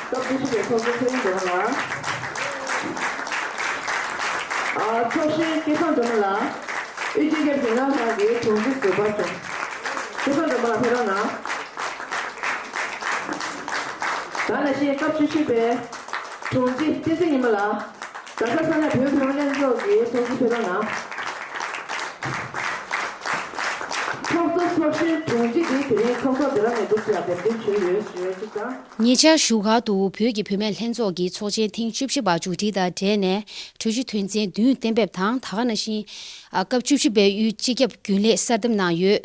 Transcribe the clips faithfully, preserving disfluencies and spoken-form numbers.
སྐབས་བཅུ་བཞི་པའི་ཚོགས་གཙོ་ཚེ་རིང་སྒྲོལ་མ་ལགས། ཨ། ཚོགས་གཞོན་སྐལ་བཟང་སྒྲོལ་མ་ལགས། དབུས་སྤྱི་ཁྱབ་མགྲིན་ཁང་ཁག་གི་དྲུང་ཆེ་ཟུར་པ་ཚོ། སྐལ་བཟང་སྒྲོལ་མ་ལགས་ཕེབས་རོགས་གནང་། ད་ནང་བཞིན་སྐབས་བཅུ་བཞི་པའི་དྲུང་ཆེ་བསྟན་འཛིན་ཉི་མ་ལགས། རྡ་རམ་ས་ལ་བོད་བུད་མེད་ལྷན་ཚོགས་ཀྱི་ཚོགས་གཙོ་ཕེབས་རོགས་གནང་། ཚོགས་གཙོ་ཚོགས་གཞོན་དྲུང་ཆེ་འདིས་དེ་རིང་ཚོགས་གཙོ་སྡེ་ར་མའི་འདུག་ཟེར་ཡ་འདེམས་ཐོན་བྱུང་ཡོད་ཞུ་ཡ་གཅིག་དང་། ཉེ་ཆར་བཞུགས་སྒར་དུ་བོད་ཀྱི་བུད་མེད་ལྷན་ཚོགས་ཀྱི་ཚོགས་ཆེན་ཐེངས་བཅུ་བཞི་པ་མཇུག་སྒྲིལ་དང་འབྲེལ་ནས་གྲོས་ཆོད་དོན་ཚན་བདུན་གཏན་འབེབས་དང་། ད་ག་ནང་བཞིན་སྐབས་བཅུ་བཞི་པའི་དབུས་སྤྱི་ཁྱབ་རྒྱུན་ལས་གསར་འདེམས་གནང་ཡོད།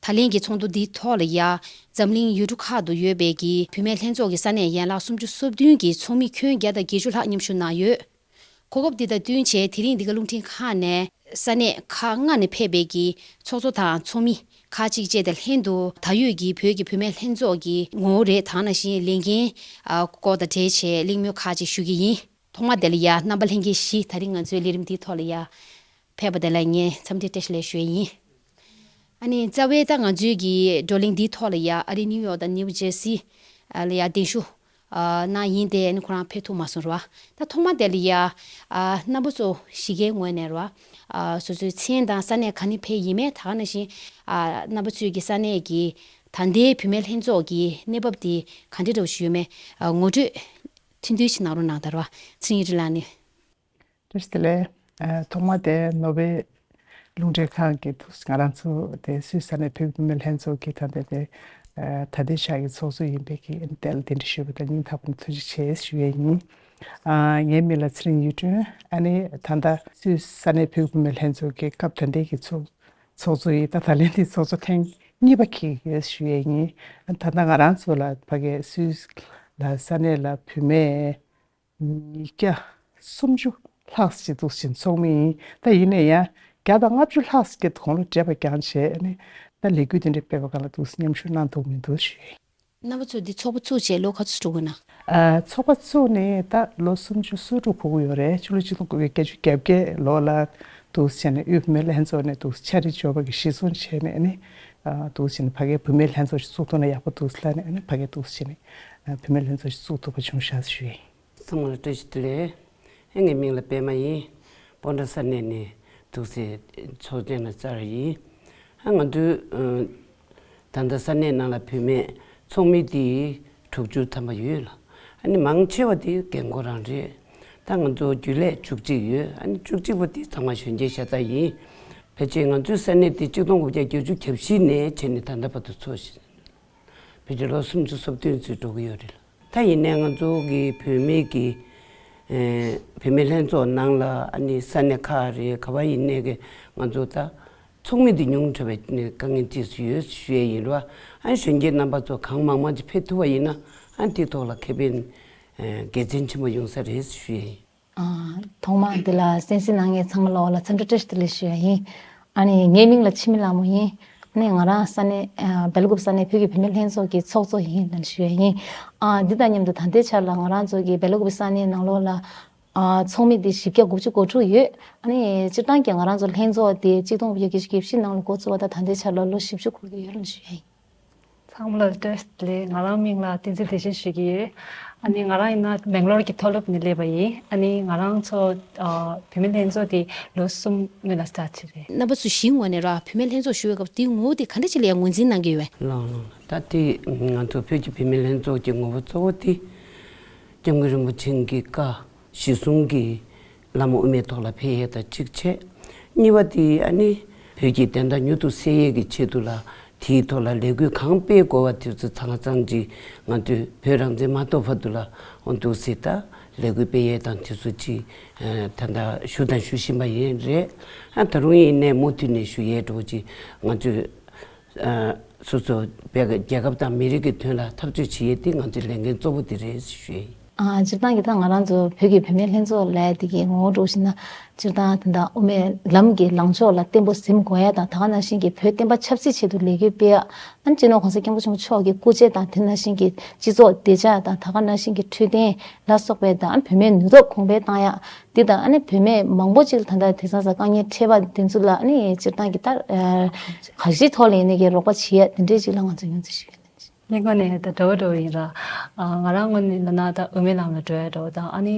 ད་ལན་གྱི་ཚོགས་འདུ་འདིའི་ཐོག་ལ་ཡ། འཛམ་གླིང་ཡུལ་གྲུ་ཁག་ཏུ་ཡོད་པའི་གི་བུད་མེད་ལྷན་ཚོགས་ཀྱི་ས་གནས་ཡན་ལག་སུམ་ཅུ་སོ་བདུན་གྱི་ཚོགས་མི་ཁྱོན་བརྒྱ་དང་བརྒྱད་ཅུ་ལྷག་མཉམ་ཞུགས་གནང་ཡོད། གོ་སྐབས་འདི་དང་བསྟུན་བྱས་དེ་རིང་འདི་ག་རླུང་འཕྲིན་ཁང་ནས་ས་གནས་ཁག་ལྔ་ནས་ཕེབས་པའི་གི་ཚོགས་གཙོ་དང་ཚོགས་མི་ཁག་ཅིག་བཅས་དང་ལྷན་དུ་ད་ཡོད་ཀྱི་བོད་ཀྱི་བུད་མེད་ལྷན་ཚོགས་ཀྱི་ངོ་བོ་རེད། ད་ནང་བཞིན་ལས་འགན་སྐོར་དང་འབྲེལ་བྱས་གླེང་མོལ་ཁག་ཅིག་ཞུ་གི་ཡིན། ཐོག་མ་དེ་ལ་ཡ་རྣམ་པ་ལྷན་རྒྱས་བཞི་ད་རིང་ང་ཚོའི་ལས་རིམ་འདིའི་ཐོག་ལ་ཡ་ཕེབས་པ་དེ་ལ་ངས་འཚམས་འདྲི་བཀྲ་ཤིས་བདེ་ལེགས་ཞུ་ཡ་ཡིན། ཨ་ནི་རྩ་བའི་ད་ང་ཚོའི་གི་བགྲོ་གླེང་འདིའི་ཐོག་ལ་ཡ་ཨ་རི་ནིའུ་ཡོག་དང་ནིའུ་ཇར་སི་ལ་ཡ་གདན་ཞུ་གནང་ཡིན་ཏེ། ཨ་ནི་ཁོ་རང་ཕེབས་ཐུབ་མ་སོང་ར་བ། ད་ཐོག་མ་དེ་ལ་ཡ་རྣམ་པ་ཚོ་གཞི་རྒྱའི་ངོས་ནས་ར་བ། སོ་སོའི་མཚན་དང་ས་གནས་ག་ནས་ཕེབས་ཡིན་མེད། ད་ག་ནང་བཞིན་རྣམ་པ་ཚོའི་གི་ས་གནས་ཀྱི་ད་ལྟའི་བུད་མེད་ལྷན་ཚོགས་ཀྱི་གནས་བབ་དེ་ག་འདྲ་འདྲ་བོ་ཞིག་ཡོད་མེད་ངོ་སྤྲོད་ཐུང་ཐུང་ཞིག་གནང་རོགས་གནང་། ད་ར་བ་ཚེ་རིང་ཡིད་འཕྲོག་ལགས་ནས། བཀྲ་ཤིས་བདེ་ལེགས། ཨ། ཐོག་མ་དེ་ནོར་ཝེ་རླུང་འཕྲིན་ཁང་གི་ཐུགས་ང་རང་ཚོ་དེ་སུད་ས་གནས་བོད་བུད་མེད་ལྷན་ཚོགས་ཀྱི་ད་ལྟ་དེ་ཨ་ད་ལྟའི་ཆར་གྱི་ཚོགས་གཙོ་ཡིན་པའི་གི་དེ་ལ་གདན་འདྲེན་ཞུས་པ་དང་སྙིང་ཐག་པ་ནས་ཐུགས་རྗེ་ཆེ་ཞུ་ཡས་ཡིན། ཨ། ངའི་མིང་ལ་ཚེ་རིང་ཡིད་འཕྲོག་ཨ་ནི་ད་ལྟ་སུད་ས་གནས་བོད་བུད་མེད་ལྷན་ཚོགས་ཀྱི་སྐབས་ད་ལྟའི་གི་ཚོགས་ཚོགས་གཙོ་ཡིན། ད་ད་ལན་དེ་ཚོགས་གཙོ་ཐེངས་གཉིས་པ་འཁེལ་ཡོད་ཞུ་ཡས་ཡིན། ཨ། ད་ལྟ་ང་རང་ཚོ་ལ་ཕ་གི་སུད་ལ་ས་གནས་ལ་བུད་མེད་ཉིས་བརྒྱ་སུམ་ཅུ་ལྷག་ཅིག་འདུག་ཕྱིན་ཚོགས་མི་ཡིན། ད་ཡིན་ན་ཡང་བརྒྱ་དང་ལྔ་བཅུ་ལྷག་ཅིག་དགུང་ལོ་བགྲེས་པ་རྐྱང་བྱས་ནས་ད་ལས་འགུལ་དེ་འདྲ་སྤེལ་བ་ག་ལ་འདུག་མཉམ་ཞུགས་གནང་འདུག་མི་འདུག་ཞུ་ཡིན། རྣམ་པ་ཚོ་འདི་ཚོགས་པ་བཙུགས་བྱས་ལོ་ག་ཚོད་འགྲོ་གི་ན། ཨ། ཚོགས་པ་བཙུགས་ནས་ད་ལོ་སུམ་ཅུ་སོ་དྲུག་འཁོར་གི་ཡོད་རེད། ཕྱི་ལོ་ཆིག་སྟོང་དགུ་བརྒྱ་བརྒྱད་ཅུ་གྱ་བརྒྱད་ལོ་ལ་འདུག་བྱས་ནས་དབུས་བུད་མེད་ལྷན་ཚོགས་ནས་འདུག་ཕྱག་བྲིས་འབྱོར་བ་གི་གཞིར་བཟུང་བྱས་ནས་ནི། ཨ། འདུག་བྱས་ནས་ཕ་གིའི་བུད་མེད་ལྷན་ཚོགས་ཤིག་བཙུགས་ཐུབ་ན་ཡག་པོ་འདུག་ལབ་ནས་ནི་ཕ་གིའི་འདུག་བྱས་ནས་ཨ་བུད་མེད་ལྷན་ཚོགས་ཤིག་བཙུགས་ཐུབ་པ་བྱུང་ཤག་ཞུ་ཡིན། ཚང་མ་ལ་བཀྲ་ཤིས་བདེ་ལེགས། ཨེ། ངའི་མིང་ལ་པད་མ་ཡིན། སྤོན་ཊ་ས་གནས་ནས་འདུག་སེ་ཚོགས་ཆེན་ལ་བཅར་ཡིན། ཨ། ང་ཚོའི་ཨ་ད་ལྟ་ས་གནས་ནང་ལ་བུད་མེད་ཚོགས་མི་དེ་དྲུག་ཅུ་ཐམ་པ་ཡོད་ལ། ཨ་ནི་མང་ཆེ་བ་དེ་རྒན་རྒོན་རང་རེད། ད་ང་ཚོ་རྒྱུན་ལས་བཅུ་གཅིག་ཡོད། ཨ་ནི་བཅུ་གཅིག་པ་དེ་ཚང་མ་གཞོན་སྐྱེས་ཤ་སྟག་ཡིན། ཕལ་ཆེར་ང་ཚོའི་ས་གནས་དེ་ཆིག་སྟོང་དགུ་བརྒྱ་བརྒྱད་ཅུ་གྱ་བཞི་ནས་བྱས་ནས་ད་ལྟ་བར་དུ་འཚོ་བཞིན། ཕལ་ཆེར་ལོ་སུམ་ཅུ་སོ་བདུན་ཙམ་འགྲོ་གི་ཡོད་རེད། ད་ཡིན་ནའི་ང་ཚོ་གི་བུད་མེད་ཀྱི་ཨེ་བུད་མེད་ལྷན་ཚོགས་ནང་ལ་ཨ་ནི་ས་གནས་ཁག་རེད། ག་བ་ཡིན་ནའི་གི་ང་ཚོ་ད་ཚོགས་མི་འདི་ཉུང་དྲགས་པའི་དཀའ་ངལ་ཏོག་ཙམ་ཡོད་ཞུ་ཡས་ཡིན་ར། ཨ་ནི་གཞོན་སྐྱེས་རྣམ་པ་ཚོ་གང་མང་མང་ཅིག་ཕེབས་ཐུབ་པ་ཡིན་ན་ཨ་ནི་དེ་ཐོག་ལ་ཁེ་ཕན་ཨེ་དགེ་མཚན་ཆེན་པོ་ཡོང་ས་རེད་ཞུ་ཡས་ཡིན། ཨ། ཐོག་མར་འདི་ལ་གསན་གཟིགས་གནང་མཁན་ཚང་མ་ལོག་ལ་འཚམས་འདྲི་བཀྲ་ཤིས་བདེ་ལེགས་ཞུ་ཡ་ཡིན། ཨ་ནི་ངའི་མིང་ལ་འཆི་མེད་ལྷ་མོ་ཡིན། ཨ་ནི་ང་རང་ས་གནས་ཨ་སྦེལ་ཀོབ་ས་གནས་བོད་ཀྱི་བུད་མེད་ལྷན་ཚོགས་ཀྱི་ཚོགས་གཙོ་ཡིན་ལབ་ཞུ་ཡ་ཡིན། ཨ། འདི་དང་མཉམ་དུ་ད་ལྟའི་ཆར་ལ་ང་རང་ཚོ་གི་སྦེལ་ཀོབ་ས་གནས་ནང་ལོགས་ལ་ཨ་ཚོགས་མི་དེ་བཞི་བརྒྱ་དགུ་བཅུ་གོ་དྲུག་ཡོད། ཨ་ནི་སྤྱིར་བཏང་གི་ང་རང་ཚོ་ལྷན་ཚོགས་དེ་གཅིག་སྟོང་དགུ་བརྒྱ་བརྒྱད་ཅུ་གྱ་བཞི་ནང་ལ་འགོ་བཙུགས་པ་དང་ད་ལྟའི་ཆར་ལ་ལོ་བཞི་བཅུ་འཁོར་གྱི་ཡོད་ལབ་ཞུ་ཡ་ཡིན། ཚང་མ་ལ་བཀྲ་ཤིས་བདེ་ལེགས། ང་རང་མིང་ལ་བསྟན་འཛིན་བདེ་ཆེན་ཞུ་གི་ཡོད། ཨ་ནི་ང་རང་ཡིན་ན་སྦེང་ལོར་གྱི་མཐོ་སློབ་ནས་སླེབས་པ་ཡིན། ཨ་ནི་ང་རང་ཚོ་ཨ་བུད་མེད་ལྷན་ཚོགས་དེ་ལོ་གསུམ་སྔོན་ལ་སི་ཊར་ཊི་བྱས་རེད། རྣམ་པ་ཚོ་གཞིའི་ངོས་ནས་ར་བུད་མེད་ལྷན་ཚོགས་ཞུ་བའི་སྐབས་དེའི་ངོ་བོ་དེ་ག་འདྲ་ཅིག་ལ་ཡང་ངོས་འཛིན་གནང་གི་ཡོད་པས། ལགས་ལགས། ད་དེ་ང་ཚོ་བོད་ཀྱི་བུད་མེད་ལྷན་ཚོགས་ཀྱི་ངོ་བོ་གཙོ་བོ་དེ་སྐྱབས་མགོན་རིན་པོ་ཆེ་གི་བཀའ། གཞི་བཟུང་གི་བླ་མ་དབུ་མའི་ཐོག་ལ་ཕེབས་ཡས་དང་གཅིག་བྱས། གཉིས་པ་དེ་ཨ་ནི་བོད་ཀྱི་བདེན་མཐའ་མྱུར་དུ་གསལ་ཡས་ཀྱི་ཆེད་དུ་ལ་དེའི་ཐོག་ལ་ལས་འགུལ་གང་སྤེལ་དགོས་པ་དེ་ཚོ་ཚང་ཚང་ཅིག་ང་ཚོས་བོད་རང་བཙན་མ་ཐོབ་བར་དུ་ལ་འོ་འདུག་སེ་ད་ལས་འགུལ་སྤེལ་ཡས་དང་དེ་ཚོ་ཅིག་ད་ལྟ་ཞུ་དང་ཞུ་བཞིན་པ་ཡིན་རེད། ཨ་ད་རུང་ཡིན་ནའི་མུ་མཐུད་ནས་ཞུ་ཡས་འགྲོ་ཅིག་ང་ཚོས། ཨ། སོ་སོ་བོད་ཀྱི་རྒྱལ་ཁབ་དང་མི་རིགས་ཀྱི་དོན་ལ་འཐབ་རྩོད་བྱེད་ཡས་དེ་ང་ཚོའི་ལས་འགན་གཙོ་བོ་དེ་རེད་ཞུ་ཡས་ཡིན། ཨ། སྤྱིར་བཏང་གི་ད་ང་རང་ཚོ་བོད་ཀྱི་བུད་མེད་ལྷན་ཚོགས་ལབ་ཡས་དེ་གི་ངོ་བོ་འགྲོ་བཞིན་ན་སྤྱིར་བཏང་ད་ལྟ་དབུ་མའི་ལམ་གྱི་ལངས་ཕྱོགས་ལ་བརྟན་པོ་ཟིན་དགོས་ཡས་དང་ད་ག་ནང་བཞིན་གྱི་བོད་བསྟན་པ་ཆབ་སྲིད་ཆེད་དུ་ལས་འགུལ་སྤེལ་ཡས། ཨ་ནི་སྤྱི་ནོར་༸གོང་ས་༸སྐྱབས་མགོན་ཆེན་པོ་མཆོག་གི་སྐུ་ཚེ་དང་དེ་ནང་བཞིན་གྱི་སྤྱི་ཚོགས་བདེ་འཇགས་དང་ད་ག་ནང་བཞིན་གྱི་འཕྲོད་བསྟེན་ལ་སོགས་པའི་དང་བུད་མེད་ནུས་སྟོབས་གོང་འཕེལ་བཏང་ཡས། འདི་དང་ཨ་ནི་བུད་མེད་མང་པོ་ཅིག་ལ་ད་ལྟ་དེང་སང་ས་དཀའ་ངལ་འཕྲད་པ་དེ་ཚོ་ལ་ཨ་ནི་སྤྱིར་བཏང་གི་ད་ག་གཞི་ཐོག་ལ་ཡིན་ནའི་གི་རོགས་པ་བྱེད་ཡ་དེ་འདྲས་ཅིག་ལ་ང་ཚོ་ཡོང་ཚུལ་ཞིག་ཡོད། སྙིང་ཁོང་ནས་ད་འདྲ་བོ་འདྲ་བོ་ཡིན་ར། ཨ། ང་རང་ངོས་ནས་ལབ་ན་ད་དབུ་མའི་ལམ་ལ་འགྲོ་ཡ་འདྲ་བོ་དང་། ཨ་ནི་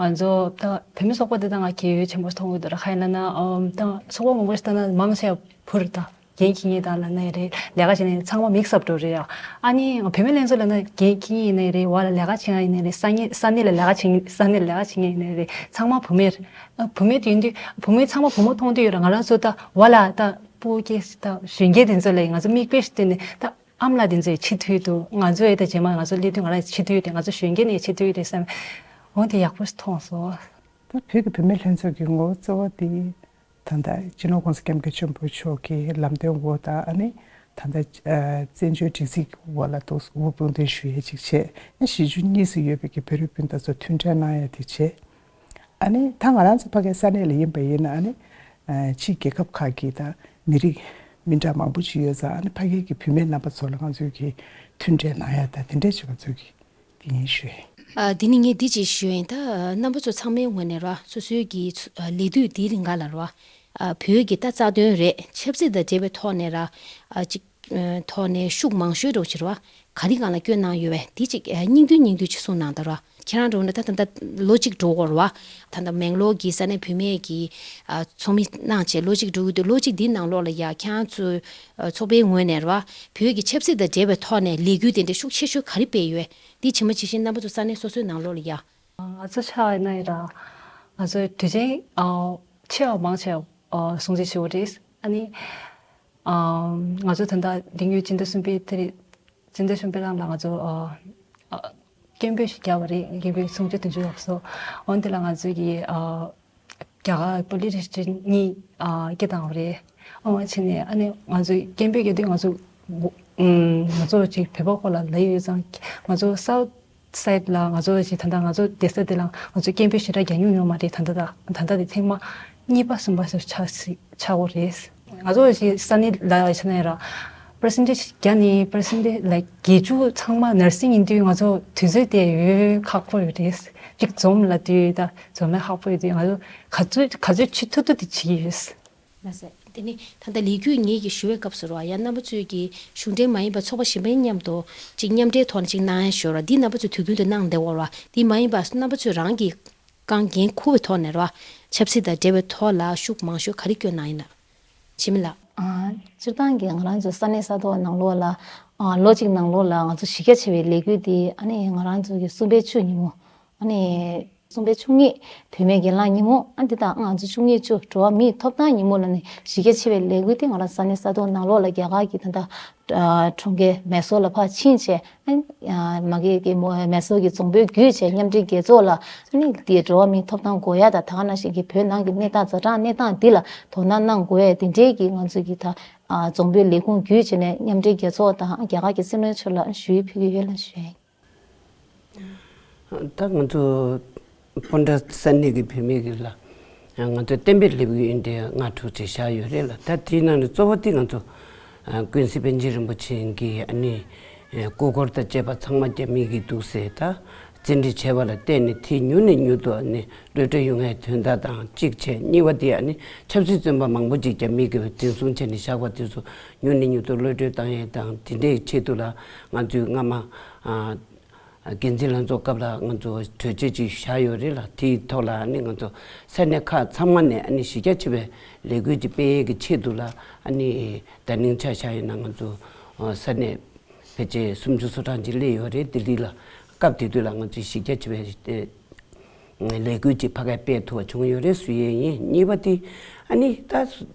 ང་ཚོ་ད་བུད་མེད་ཚོགས་པ་འདི་ད་ང་གལ་ཡོད་ཆེན་པོ་མཐོང་གི་འདུག་ར། གང་ཡིན་ལབ་ན། ཨམ། ད་ཚོགས་པ་མང་པོ་ཞིག་ད་ན་མང་ཆེ་བ་བུ་རེད་ད། འགན་འཁྱེར་མཁན་དང་ལབ་ན་ཡང་རེད། ལས་ཀ་བྱེད་མཁན་ཚང་མ་མིག་སབ་འགྲོ་རེད་ཡ། ཨ་ནི་བུད་མེད་ལྷན་ཚོགས་ལབ་ན་འགན་འཁྱེར་མཁན་ཡིན་ན་ཡང་རེད། འོག་ལ་ལས་ཀ་བྱེད་མཁན་ཡིན་ན་ཡང་རེད། ས་གནས་ས་གནས་ལ་ལས་ཀ་བྱེད་མཁན་ས་གནས་ལ་ལས་ཀ་བྱེད་མཁན་ཡིན་ན་ཡང་རེད། ཚང་མ་བུད་མེད་རེད། ཨ། བུད་མེད་དེ་ཡིན་དུས་བུད་མེད་ཚང་མ་བུ་མོ་མཐོང་དུས་ཡོད་ར། ང་རང་ཚོ་ད་འོག་ལ་ད་སྤུ་གུ་སྐྱེ་ད་གཞོན་སྐྱེས་དེ་ཚོ་ལ་ང་ཚོ་མིག་དཔེ་ཞིག་བསྟན་ནས། ད་ཨ་མ་ལགས་དེ་ཚོ་ཡི་ཕྱི་དུས་དུ། ང་ཚོ་ཡི་ད་རྗེས་མ་ང་ཚོ་སླེབས་དུས་ང་རང་ཕྱི་དུས་རེད། ང་ཚོ་གཞོན་སྐྱེས་ནས་ཕྱི་དུས་རེད་བསམ། འོ་དེ་ཡག་པོ་ཞིག་མཐོང་སོང་། ད་བོད་ཀྱི་བུད་མེད་ལྷན་ཚོགས་ཀྱི་ངོ་བོ་གཙོ་བོ་དེ་ད་ལྟ་སྤྱི་ནོར་༸གོང་ས་༸སྐྱབས་མགོན་ཆེན་པོ་མཆོག་གི་ལམ་སྟོན་འོག་དང་། ཨ་ནི་ད་ལྟ་ཨ་བཙན་བྱོལ་སྒྲིག་འཛུགས་འོག་ལ་ཏོག་ཙམ་དབུ་དཔུང་འདེགས་ཞུ་ཡས་ཅིག་བྱས། ཨ། གཞིས་བྱེས་གཉིས་སུ་ཡོད་པའི་གི་བོད་རིགས་སྤུན་ཟླ་ཚོ་མཐུན་འབྲེལ་གནང་ཡས་དེ་བྱས། ཨ་ནི་ད་ང་རང་ཚོ་ཕ་གིའི་ས་གནས་ལ་ཡིན་པ་ཡིན་ན། ཨ་ནི་ཨ་ཕྱི་རྒྱལ་ཁབ་ཁག་གི་ད་མི་རིགས་མི་འདྲ་མང་པོ་ཅིག་ཡོད་ཙང་། ཨ་ནི་ཕ་གི་གི་བུད་མེད་རྣམ་པ་ཚོ་ལ་ང་ཚོས་གི་མཐུན་འབྲེལ་གནང་ཡ་ད་དེ་འདྲས་ཅིག་ང་ཚོས་གི་དེ་ཡིན་ཞུ་ཡིན། ཨ། དེ་ནི་ངས་འདི་ཅིག་ཞུ་ཡིན། ད་རྣམ་པ་ཚོ་ཚང་མའི་ངོས་ནས་ར། སོ་སོའི་གི་ཚུ་ཨ་ལས་དུས་འདིའི་རིང་ག་ལ་ར། ཨ། བོད་ཀྱི་ད་རྩ་དོན་རེད། ཆབ་སྲིད་དང་འབྲེལ་བའི་ཐོག་ནས་ར། ཨ། ཅིག་ཨ། ཐོག་ནས་ཤུགས་མང་ཤོས་འདྲ་བོ་ཅིག་ར། ག་རེ་སྒང་ལ་བསྐྱོན་གནང་ཡོད་པས། དེ་ཅིག་ཨ། སྙིང་བསྡུས་སྙིང་བསྡུས་ཅིག་གསུངས་གནང་དང་ར། ཁྱེད་རང་འདྲ་བོ་ན་ད་ད་ད་ལོ་གཅིག་འགྲོ་གི་རེད་བ། ད་ལྟ་མེང་ལོར་གྱི་ས་གནས་བུད་མེད་ཀྱི་ཨ་ཚོགས་མི་གནང་བྱས་ལོ་གཅིག་འགྲོ་གི་འདུག་ལོ་གཅིག་འདིའི་ནང་ལོགས་ལ་ཡ་ཁྱེད་རང་ཚོའི་ཨ་ཚོགས་པའི་ངོས་ནས་རེད་བ། བོད་ཀྱི་ཆབ་སྲིད་དང་འབྲེལ་བའི་ཐོག་ནས་ལས་འགུལ་དེ་འདྲ་ཤུགས་ཆེ་ཤོས་ག་རེ་སྤེལ་ཡོད། འདི་ཇི་མ་ཇི་བཞིན་རྣམ་པ་ཚོ་ས་གནས་སོ་སོའི་ནང་ལོགས་ལ་ཡ། ང་ཚོ་ཆ་ཡིན་ན་ཡིན་ར། ང་ཚོ་དུས་ཆེན་ཨ་ཆེ་བ་མང་ཆེ་བ་ཨ་སྲུང་བརྩི་ཞུ་བ་རེད། ཨ་ནི་ཨ་ང་ཚོ་ད་ལྟ་དེང་ཡོད་སྤྱི་ཟླ་གསུམ་པའི་དེ་རེད། སྤྱི་ཟླ་གསུམ་པའི་ནང་ལ་ང་ཚོ་ཨ་ཨ་སྐད་འབོད་ཞིག་བརྒྱབ་པ་རེད། སྐད་འབོད་སུམ་ཅུ་བདུན་ཅུ་ལྷག་སོང་། འོན་ཏེ་ལ་ང་ཚོ་གི་ཨ་རྒྱ་གར་པོ་ལི་ཊི་ཤན་གཉིས་ཨ་སྐད་བཏང་བ་རེད། ཨ་བྱས་ནས་ཨ་ནི་ང་ཚོ་སྐད་འབོད་རྒྱག་དུས་ང་ཚོ་ཨུམ་ང་ཚོ་ཅིག་བོད་པ་སྐོར་ལ་ལབ་ཡོད་ཙང་། ང་ཚོ་སའུ་སའིཌ་ལ་ང་ཚོ་ཅིག་ད་ལྟ་ང་ཚོ་བསྡད་ས་དེ་ལ་ང་ཚོ་སྐད་འབོད་ཞེ་དྲག་རྒྱག་མྱོང་ཡོད་མ་རེད། ད་ལྟ་ད་ད་ལྟ་དེ་ཐེངས་མ་གཉིས་པ་གསུམ་པ་ཞིག་ཆགས་སྲིད་ཆགས་ཡོད་རེད། ང་ཚོ་ཞིག་ས་གནས་ལ་ཆ་ན་ཡང་ར། པར་སེན་ཊེཇ་བརྒྱ་ནས་པར་སེན་ཊེཇ་ལའིཀ་བརྒྱད་ཅུ་ཚང་མ་ནར་སིང་ཡིན་དུས་ང་ཚོ་དུས་ཚོད་དེ་ཡོད་ཁག་པོ་ཡོད་རེད། གཅིག་འཛོམས་ལ་དུས་ད་འཛོམས་ལ་ཁག་པོ་ཡོད་དུས་ང་ཚོ་ག་ཚོད་ག་ཚོད་བྱེད་ཐུབ་ཐུབ་དེ་བྱེད་ཀྱི་ཡོད། ལགས་སོ། དེ་ནི་ད་ལྟ་ལས་འགུལ་ངེད་ཀྱིས་ཞུ་བའི་སྐབས་སུ་ར་ཡང་རྣམ་པ་ཚོས་ཀྱི་གཞུང་འབྲེལ་མ་ཡིན་པ་ཚོགས་པ་གཞན་པའི་མཉམ་དུ་གཅིག་མཉམ་འབྲེལ་ཐོག་ནས་གཅིག་གནང་ཡ་ཞུ་ར། འདི་རྣམ་པ་ཚོས་དུས་རྒྱུན་དུ་གནང་བསྡད་ཡོད་ར། འདི་མ་ཡིན་པ་རྣམ་པ་ཚོས་རང་གི་རྐང་འགན་འཁུར་བའི་ཐོག་ནས་ར། ཆབ་སྲིད་དང་འབྲེལ་བའི་ཐོག་ལ་ཤུགས་མང་ཤོས་ག་རེ་བསྐྱོན་གནང་ཡིན་ན། འཆི་མེད་ལགས། ཨ། སྤྱིར་བཏང་གི་ང་རང་ཚོ་ས་གནས་ས་ཐོག་ནང་ལོགས་ལ། ཨ། ལོ་གཅིག་ནང་ལོགས་ལ་ང་ཚོ་གཞི་རྒྱ་ཆེ་བའི་ལས་འགུལ་འདི་ཨ་ནི་ང་རང་ཚོ་གི་གསུམ་པའི་ཆུ་ཉིན་མོ། ཨ་ནི་གསུམ་པའི་ཆུ་གཉིས་བུད་མེད་གྱེན་ལངས་ཉིན་མོ། ཨ་འདི་དང་ང་ཚོ་ཆུ་གཉིས་བཅུ་འགྲོ་བ་མིའི་ཐོབ་ཐང་ཉིན་མོ་ལ་ནི་གཞི་རྒྱ་ཆེ་བའི་ལས་འགུལ་འདི་ང་རང་ས་གནས་ས་ཐོག་ནང་ལོགས་ལ་རྒྱ་གར་གྱི་ད་ལྟ་ཨ་གྲོང་ཁྱེར་མེ་སོར་ལ་ཕར་ཕྱིན་བྱས། ཨ་མ་གི་གི་མོ་མེ་སོར་གྱི་རྫོང་དཔོན་བརྒྱུད་བྱས་མཉམ་འབྲེལ་རྒྱལ་ཚོགས་ལ་ཨ་ནི་འདི་འགྲོ་བ་མིའི་ཐོབ་ཐང་དགོས་ཡ་དང་། ད་ག་ནང་བཞིན་གྱི་བོད་ནང་གི་གནས་སྟངས་ཛ་དྲག་གནས་སྟངས་འདི་ལ་དོ་སྣང་གནང་དགོས་ཡ་འདི་འདྲའི་གི་ང་ཚོ་གི་ད་ཨ་རྫོང་དཔོན་ལས་ཁུངས་བརྒྱུད་བྱས་ནས་མཉམ་འབྲེལ་རྒྱལ་ཚོགས་དང་རྒྱ་གར་གྱི་སྲིད་བློན་མཆོག་ལ་ཞུ་ཡིག་ཕུལ་གྱི་ཡོད་ལ་ཞུ་ཡ་ཡིན། ད་ང་ཚོ་སྤོན་ཊ་ས་གནས་ཀྱི་བུད་མེད་ཀྱི་ལ་ང་ཚོ་གཏན་འབེབས་ལས་འགུལ་ཡིན་དེ་ལྔ་དྲུག་ཅིག་བཞག་ཡོད་རེད་ལ། ད་དེའི་ནང་ནས་གཙོ་བོ་དེ་ང་ཚོ་ཀུན་གཟིགས་པཎ་ཆེན་རིན་པོ་ཆེ་གི་ཨ་ནི་སྐུ་འཁོར་དང་བཅས་པ་ཚང་མ་རྒྱ་མི་གིས་འདུག་སེ་ད་བཙན་ཁྲིད་བྱས་པ་ལ་བརྟེན་ནས་དེ་མྱུར་ནས་མྱུར་དུ་ཨ་ནི་གློད་གྲོལ་ཡོང་ཡའི་དོན་དག་དང་གཅིག་བྱས། གཉིས་པ་དེ་ཨ་ནི་ཆབ་སྲིད་བཙོན་པ་མང་པོ་ཅིག་རྒྱ་མི་གིས་འཛིན་བཟུང་བྱས་ནས་བཞག་པ་དེ་ཚོ་མྱུར་ནས་མྱུར་དུ་གློད་གྲོལ་བཏང་ཡས་དང་། དེ་འདྲའི་ཆེད་དུ་ལ་ང་ཚོས་སྔ་མ་ཨ། འགན་འཛིན་ལྷན་ཚོགས་སྐབས་ལ་ང་ཚོ་གྲོས་ཆོད་ཅིག་བཞག་ཡོད་རེད་ལ། དེའི་ཐོག་ལ་ཨ་ནི་ང་ཚོ་ས་གནས་ཁག་ཚང་མ་ནས་ཨ་ནི་གཞི་རྒྱ་ཆེ་བའི་ལས་འགུལ་ཅིག་སྤེལ་ཡས་ཀྱི་ཆེད་དུ་ལ་ཨ་ནི་ད་ནིང་ཆ་བཞག་ཡིན་ན་ང་ཚོ་ས་གནས་ཕལ་ཆེར་སུམ་ཅུ་སོ་གྲངས་ཅིག་སླེབས་ཡོད་རེད། ལྡི་ལི་ལ་སྐབས་དེ་དུས་ལ་ང་ཚོས་གཞི་རྒྱ་ཆེ་བའི་ལས་འགུལ་ཅིག་ཕ་གིར་སྤེལ་ཐུབ་པ་བྱུང་ཡོད་རེད་ཞུ་ཡས་ཡིན། གཉིས་པ་དེ་ཨ་ནི་ད་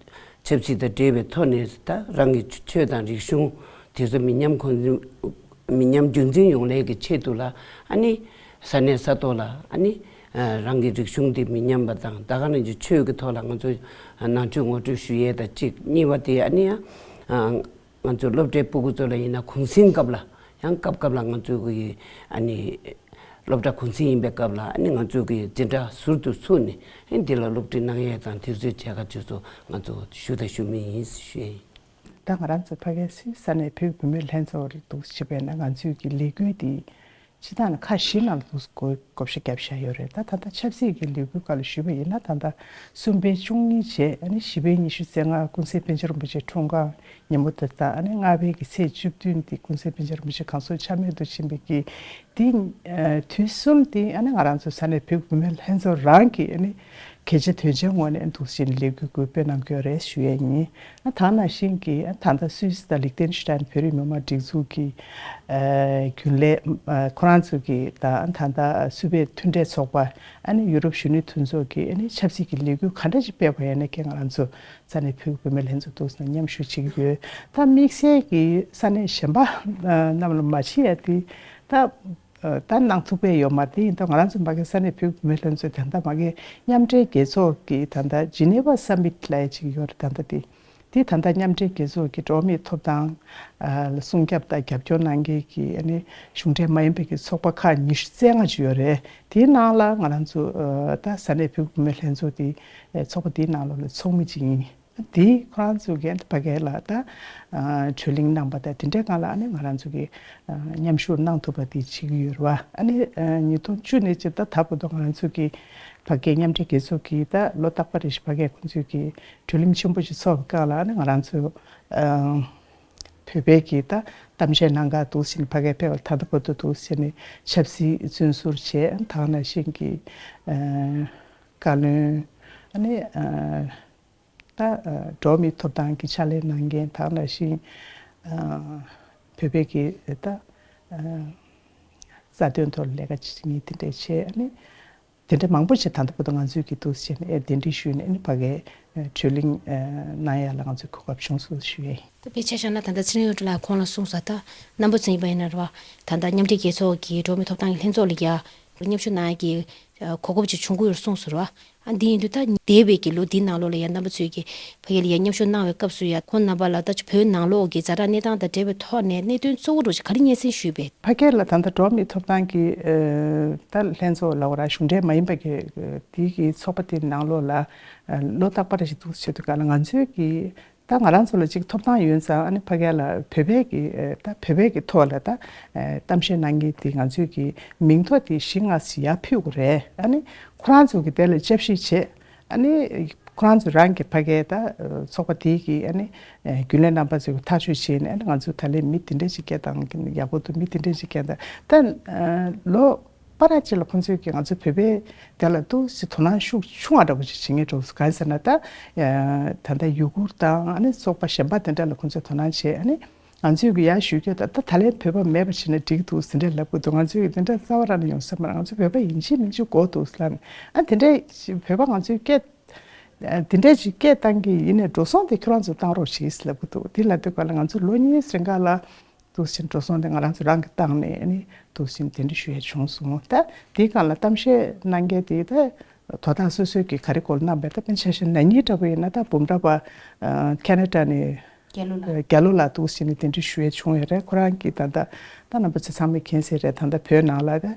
ཆབ་སྲིད་དང་འབྲེལ་བའི་ཐོག་ནས་ད་རང་གི་ཆོས་དང་རིག་གཞུང་དེ་ཚོ་མི་ཉམས་གོང་མི་ཉམས་རྒྱུན་འཛིན་ཡོང་ལས་ཀྱི་ཆེད་དུ་ལ་ཨ་ནི་ས་གནས་ས་ཐོག་ལ་ཨ་ནི་རང་གི་རིག་གཞུང་དེ་མི་ཉམས་པ་དང་། ད་ག་ནང་བཞིན་ཆོས་ཀྱི་ཐོག་ལ་ང་ཚོ་ནང་ཆོས་ངོ་སྤྲོད་ཞུ་ཡས་དང་གཅིག་གཉིས་པ་དེ་ཨ་ནི་ཡང་ང་ཚོ་སློབ་གྲྭའི་སྤུ་གུ་ཚོ་ལ་ཡིན་ན་གུང་སེང་སྐབས་ལ་ཡང་སྐབས་སྐབས་ལ་ང་ཚོ་གི་ཨ་ནི་སློབ་གྲྭ་གུང་སེང་ཡིན་པའི་སྐབས་ལ་ཨ་ནི་ང་ཚོ་གི་འཛིན་གྲྭ་ཟུར་དུ་ཚུགས་ནས་ཨ་ནི་འདི་ལ་སློབ་ཁྲིད་གནང་ཡས་དང་དེ་ཚོའི་བྱ་དགའ་དེ་ཚོ་ང་ཚོ་ཞུ་དང་ཞུ་མུས་ཡིན་ཞུ་ཡས་ཡིན། ད་ང་རང་ཚོ་ཕ་གིའི་སི་ས་གནས་བོད་བུད་མེད་ལྷན་ཚོགས་རེད་འདུག་བྱས་པས་ན་ང་ཚོའི་གི་ལས་འགུལ་འདི་ སྤྱི་བཏང་ནས་ཁག་བཞི་ནང་ལ་དུ་བགོ་བགོ་བཤའ་བརྒྱབ་བཞག་ཡོད་རེད། ད་ད་ལྟ་ཆབ་སྲིད་ཀྱི་ལས་འགུལ་སྒང་ལ་ཞུས་པ་ཡིན་ན། ད་ལྟ་གསུམ་པའི་བཅུ་གཉིས་བྱས། ཨ་ནི་བཞི་པའི་ཉི་ཤུ་རྩ་ལྔ་ཀུན་གཟིགས་པཎ་ཆེན་རིན་པོ་ཆེ་འཁྲུངས་སྐར་ཉིན་མོ་དེ་དང་། ཨ་ནི་ལྔ་པའི་གི་ཚེས་བཅུ་བདུན་དེ་ཀུན་གཟིགས་པཎ་ཆེན་རིན་པོ་ཆེ་གང་སོང་ཆ་མེད་དུ་ཕྱིན་པའི་གི་དེ། ཨ། དུས་གསུམ་དེ་ཨ་ནི་ང་རང་ཚོ་ས་གནས་བོད་ཀྱི་བུད་མེད་ལྷན་ཚོགས་རང་གི་ཨ་ནི་གལ་ཆེ་དོན་ཆེའི་ངོས་ནས་འདུག་ཅིང་ལས་འགུལ་འགུལ་སྤེལ་གནང་གི་ཡོད་རེད་ཞུ་ཡས་ཡིན། ཨ། ད་ནང་བཞིན་གྱི། ཨ། ད་ལྟ་སུད་སི་དང་ལིག་ཏེན་ཤི་ཏན་བོད་རིགས་མི་མང་སྒྲིག་འཛུགས་ཀྱི། ཨ། རྒྱུན་ལས། ཨ། ཁོ་རང་ཚོ་གི་ད་ད་ལྟ་སུད་བོད་མཐུན་འབྲེལ་ཚོགས་པ། ཨ་ནི་ཡུ་རོབ་གཞོན་ནུ་མཐུན་ཚོགས་ཀྱི་ཨ་ནི་ཆབ་སྲིད་ཀྱི་ལས་འགུལ་ག་འདྲ་ཞིག་སྤེལ་བ་ཡིན་ན། ཁྱེད་ང་རང་ཚོ་ས་གནས་བོད་ཀྱི་བུད་མེད་ལྷན་ཚོགས་འདུག་ཟེར་ན་མཉམ་ཞུགས་བྱེད་ཀྱི་ཡོད། ད་དམིགས་བསལ་གྱི་ས་གནས་གཞན་པ་རྣམས་ལ་མ་བྱེད་ཡ་དེ་ད། ཨ། ད་གནང་ཐུབ་པ་ཡོད་མ་རེད། དེ་ཡིན་དུས་ང་རང་ཚོ་ཕ་གིའི་ས་གནས་བོད་ཀྱི་བུད་མེད་ལྷན་ཚོགས་ད་ལྟ་ཕ་གིའི་མཉམ་འབྲེལ་རྒྱལ་ཚོགས་ཀྱི་ད་ལྟ་ཇི་ནི་ཝ་སམ་མིཊ་ལབ་ཡ་ཅིག་ཡོད་རེད། ད་ལྟ་དེ་དེ་ད་ལྟ་མཉམ་འབྲེལ་རྒྱལ་ཚོགས་ཀྱི་འགྲོ་བ་མིའི་ཐོབ་ཐང་ལ་སྲུང་སྐྱོབ་དང་རྒྱབ་སྐྱོར་གནང་མཁན་གྱི་ཨ་ནི་གཞུང་འབྲེལ་མ་ཡིན་པའི་གི་ཚོགས་པ་ཁག་ཉི་ཤུ་རྩ་ལྔ་ཅིག་ཡོད་རེད། དེའི་ནང་ལ་ང་རང་ཚོ། ཨ། ད་ས་གནས་བོད་ཀྱི་བུད་མེད་ལྷན་ཚོགས་དེ་ཚོགས་པ་དེའི་ནང་ལོགས་ལ་ཚོགས་མི་ཅིག་ཡིན། དེ་ཁོ་རང་ཚོ་གིས་ཕ་གི་ལ་ད། ཨ། གྲོས་གླེང་གནང་པ་དང་དེ་འདྲའི་སྒང་ལ་ཨ་ནི་ང་རང་ཚོ་གིས། ཨ། མཉམ་ཞུགས་གནང་ཐུབ་པ་དེ་བྱེད་ཀྱི་ཡོད་རེད་བ། ཨ་ནི། ཨ། ཉིས་སྟོང་བཅུ་ནས་བྱས་ད་ད་བར་དུ་ང་རང་ཚོ་གིས་ཕ་གིའི་མཉམ་འབྲེལ་རྒྱལ་ཚོགས་ཀྱིས་ད་ལོ་རྟག་པར་རེ་བཞིན་ཕ་གིར་ཁོང་ཚོས་ཀྱིས་གྲོས་གླེང་ཆེན་པོ་ཞིག་ཚོགས་པའི་སྒང་ལ་ཨ་ནི་ང་རང་ཚོ། ཨ། བོད་པའི་གི་ད་གཏམ་བཤད་གནང་ག་འདུག་ཟེར་ནས་ཕ་གིར་ཕེབས་པ་ད་ལྟ་བར་དུ་འདུག་ཟེར་ནས་ཆབ་སྲིད་བཙོན་ཟུར་བྱས། ད་ག་ནང་བཞིན་གྱི། ཨ། བཀའ་བློན། ཨ་ནི། ཨ། ད། ཨ། འགྲོ་བ་མིའི་ཐོབ་ཐང་གི་ཕྱག་ལས་གནང་མཁན། ད་ག་ནང་བཞིན། ཨ། བོད་པའི་གི་ད། ཨ། རྩ་དོན་ཐོག་ལ་ལས་ཀ་བྱེད་མཁན་དེ་འདྲ་བྱས། ཨ་ནི་དེ་འདྲ་མང་པོ་ཞིག་ད་ལྟ་བར་དུ་ང་ཚོས་ཀྱིས་འདུག་ཟེར་ནས། ཨེ། གདན་འདྲེན་ཞུས་ནས། ཨ་ནི་ཕ་གིར། ཨ། གྲོས་གླེང་། ཨ། གནང་ཡ་ལ་ང་ཚོས་གོ་སྐབས་བྱུང་སོང་ཞུ་ཡ་ཡིན། ད་དཔེ་ཆ་བཞག་ན་ད་ལྟ་ཚེ་རིང་དབང་ཕྲུག་ལགས་ཁོང་ལ་གསུངས་སོང་། ད་རྣམ་པ་ཚོ་ཡིན་པ་ཡིན་ན་རེད་བ། ད་ལྟ་མཉམ་འབྲེལ་རྒྱལ་ཚོགས་ཀྱི་འགྲོ་བ་མིའི་ཐོབ་ཐང་གི་ལྷན་ཚོགས་ལ་ཡ་མཉམ་ཞུགས་གནང་ཡ་གི། ཨ། གོ་སྐབས་ཅིག་བྱུང་གི་ཡོད་གསུངས་སོང་རེད་བ། ཨ། འདི་ཡིན་དུས་ད་འདས་པའི་གི་ལོ་འདིའི་ནང་ལོགས་ལ་ཡ་རྣམ་པ་ཚོས་ཀྱི་ཕ་གི་ལ་ཡ་མཉམ་ཞུགས་གནང་བའི་སྐབས་སུ་ཡ་ཁོང་རྣམ་པ་ལ་ད་ཅིག་བོད་ནང་ལོགས་ཀྱི་ཛ་དྲག་གནས་སྟངས་དང་འབྲེལ་བའི་ཐོག་ནས་གནད་དོན་གཙོ་བོ་འདྲ་ཅིག་ག་རེ་སྙན་སེང་ཞུས་པས། ཕ་གི་ལ་ད་ལྟ་འགྲོ་བ་མིའི་ཐོབ་ཐང་གི། ཨ། ད་ལྷན་ཚོགས་ལབ་དགོས་རེད། གཞུང་འབྲེལ་མ་ཡིན་པ་གི། ཨ། དེ་གི་ཚོགས་པ་དེའི་ནང་ལོགས་ལ། ཨ། ལོ་རྟག་པར་ཞིག་འདུག་བྱེད་དུས་སྒང་ལ་ང་ཚོའི་གི། ད་ང་རང་ཚོ་ལ་ཅིག་ཐོབ་ཐང་ཡོད་ཙང་། ཨ་ནི་ཕ་གི་ལ་བོད་པའི་གི། ཨ། ད་བོད་པའི་གི་ཐོག་ལ་ད། ཨ། གཏམ་བཤད་གནང་མཁན་དེ་ང་ཚོའི་གི་མིང་ཐོ་དེ་བཞི་ལྔ་ཞིག་ཡར་ཕུལ་དགོས་རེད། ཨ་ནི་ཁོ་རང་ཚོ་གི་དེ་ལ་དཔྱད་ཞིབ་བྱས། ཨ་ནི་ཁོ་རང་ཚོ་རང་གི་ཕ་གིའི་ད། ཨ། ཚོགས་པ་དེའི་གི། ཨ་ནི། ཨ། རྒྱུན་ལས་རྣམ་པ་ཚོས་ཐག་གཅོད་བྱས་ནས། ཨ་ནི་ང་ཚོ་ད་ལན་མི་དེ་འདྲ་ཞིག་སྐད་བཏང་གི་ཡག་པོ་འདུག་མི་དེ་འདྲ་ཞིག་སྐད་བཏང་། ད། ཨ། ལོ་པ་ར་ཅིག་ལ་ཁོང་ཚོས་ཀྱིས་ང་ཚོ་བོད་པའི་དེ་ལ་འདུག་སེ་དོ་སྣང་ཤུགས་ཆུང་བ་འདྲ་པོ་ཞིག་བྱེད་མཁན་འདྲ་པོ། གང་ཡིན་ཟེར་ན་ད། ཨ། ད་ལྟ་ཡུ་གུར་དང་། ཨ་ནི་ཚོགས་པ་གཞན་པ་དེ་འདྲ་ལ་ཁོང་ཚོས་དོ་སྣང་བྱས། ཨ་ནི་ང་ཚོས་ཀྱིས་ཡར་ཞུ་སྐད་ད། ད་ད་ལན་བོད་པ་མེད་པ་བྱས་ན་འགྲིག་འདུག་ཟེར་འདྲ་ལབ་ཀྱི་འདུག་ང་ཚོས་ཀྱིས་དེ་འདྲ་རྩ་བ་རང་ནས་ཡོང་ས་མ་རེད། ང་ཚོ་བོད་པ་ཡིན་གཅིག་མིན་གཅིག་དགོས་འདུག་ཟེར་ལབ་ནས། ཨ། དེ་འདྲ་བོད་པ་ང་ཚོས་སྐད། ཨ། དེ་འདྲ་ཅིག་སྐད་བཏང་གི་ཡིན་ནའི་འགྲོ་སོང་དེ་ཁྱོད་རང་ཚོ་བཏང་རོགས་བྱེད་ཟེར་ལབ་ཀྱི་འདུག་དེ་ལབ་དུས་སྒང་ལ་ང་ཚོ་ལོ་གཉིས་རིང་ག་ལ་འདུག་སེ་འགྲོ་སོང་དེ་ང་རང་ཚོ་རང་གིས་བཏང་ནས། ཨ་ནི་འདུག་སེ་དེ་འདྲ་ཞུ་ཡས་བྱུང་སོང་། ད་དེའི་སྒང་ལ་གཏམ་བཤད་གནང་མཁན་དེ་ད་དོ་བདག་སོ་སོའི་གི་ག་རེ་སྐོར་གནང་པས། ད་དཔེར་ན་ཆ་བཞག་ན་ཉིན་འདྲ་པོ་ཡིན་ན་ད་འབུམ་རམས་པ། ཨ། ཁེ་ན་ཌ་ནས། རྒྱ་ལོ་ལགས། རྒྱ་ལོ་ལགས་འདུག་སེ་ནས་དེ་འདྲ་ཞུ་ཡས་བྱུང་ཡོད་རེད། ཁོ་རང་གིས་ད་ལྟ་ད་རྣམ་པ་ཚོ་ཚང་མས་མཁྱེན་གསལ་རེད། ད་ལྟ་བོད་ནང་ལ་ད།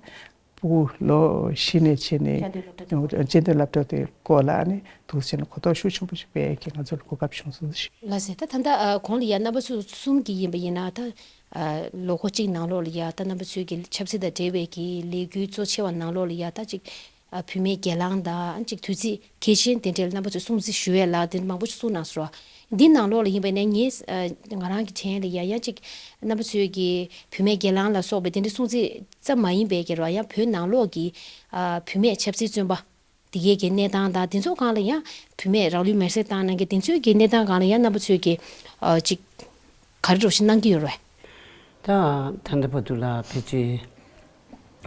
ཕྲུ་གུ་ལོ་བཞི་ནས་བྱས་ནས་སྤྱི་མཐུན་སློབ་གྲྭ་དེ། སྤྱི་མཐུན་སློབ་གྲྭ་དེ་སྐོར་ལ་ཨ་ནི་འདུག་སེ་ནས་གོ་རྟོགས་ཤུགས་ཆེན་པོ་ཞིག་སྤེལ་གྱི་ང་ཚོར་གོ་སྐབས་བྱུང་སོང་ཞེས། ལགས་སེ། ད་ད་ལྟ་ཨ་གོང་ལ་ཡ་རྣམ་པ་ཚོ་གསུམ་གྱིས་ཡིན་པ་ཡིན་ན། ད་ཨ་ལོ་འཁོར་གཅིག་ནང་ལོགས་ལ་ཡ་ད་རྣམ་པ་ཚོའི་གི་ཆབ་སྲིད་དང་འབྲེལ་བའི་གི་ལས་འགུལ་གཙོ་ཆེ་བ་ནང་ལོགས་ལ་ཡ་ད་ཅིག་ཨ་བུད་མེད་སྒེར་ལངས་དང་ཅིག་དུས་ཚིགས་གལ་ཆེན་དེ་འདྲ་ལ་རྣམ་པ་ཚོས་སྲུང་བརྩི་ཞུ་ཡས་ལ་དེ་མང་པོ་ཞིག་གསུངས་གནང་སོང་ར། འདི་ནང་ལོགས་ལ་ཡིན་པ་ནས་ངས་ཨ་ང་རང་གི་དྲན་ལ་ཡ་ཡ་ཅིག་རྣམ་པ་ཚོའི་གི་བུད་མེད་སྒེར་ལངས་ལ་སོགས་པའི་དེ་འདྲའི་སྲུང་བརྩི་ཙམ་མ་ཡིན་པའི་གི་ར། ཡང་བོད་ནང་ལོགས་ཀྱི་ཨ་བུད་མེད་ཆབ་སྲིད་བཙོན་པ་དེ་གའི་གི་གནས་སྟངས་དང་། དེ་ཚོ་སྒང་ལ་ཡང་བུད་མེད་རང་ལུས་མེར་སྲེག་བཏང་གནང་མཁན་དེ་ཚོའི་གི་གནས་སྟངས་སྒང་ལ་ཡང་རྣམ་པ་ཚོས་ཀྱི་ཨ་ཅིག་ག་རེ་འདྲ་ཞིག་གནང་གི་ཡོད་རེད། ད་ད་ལྟ་བར་དུ་ལ་ཕལ་ཆེར་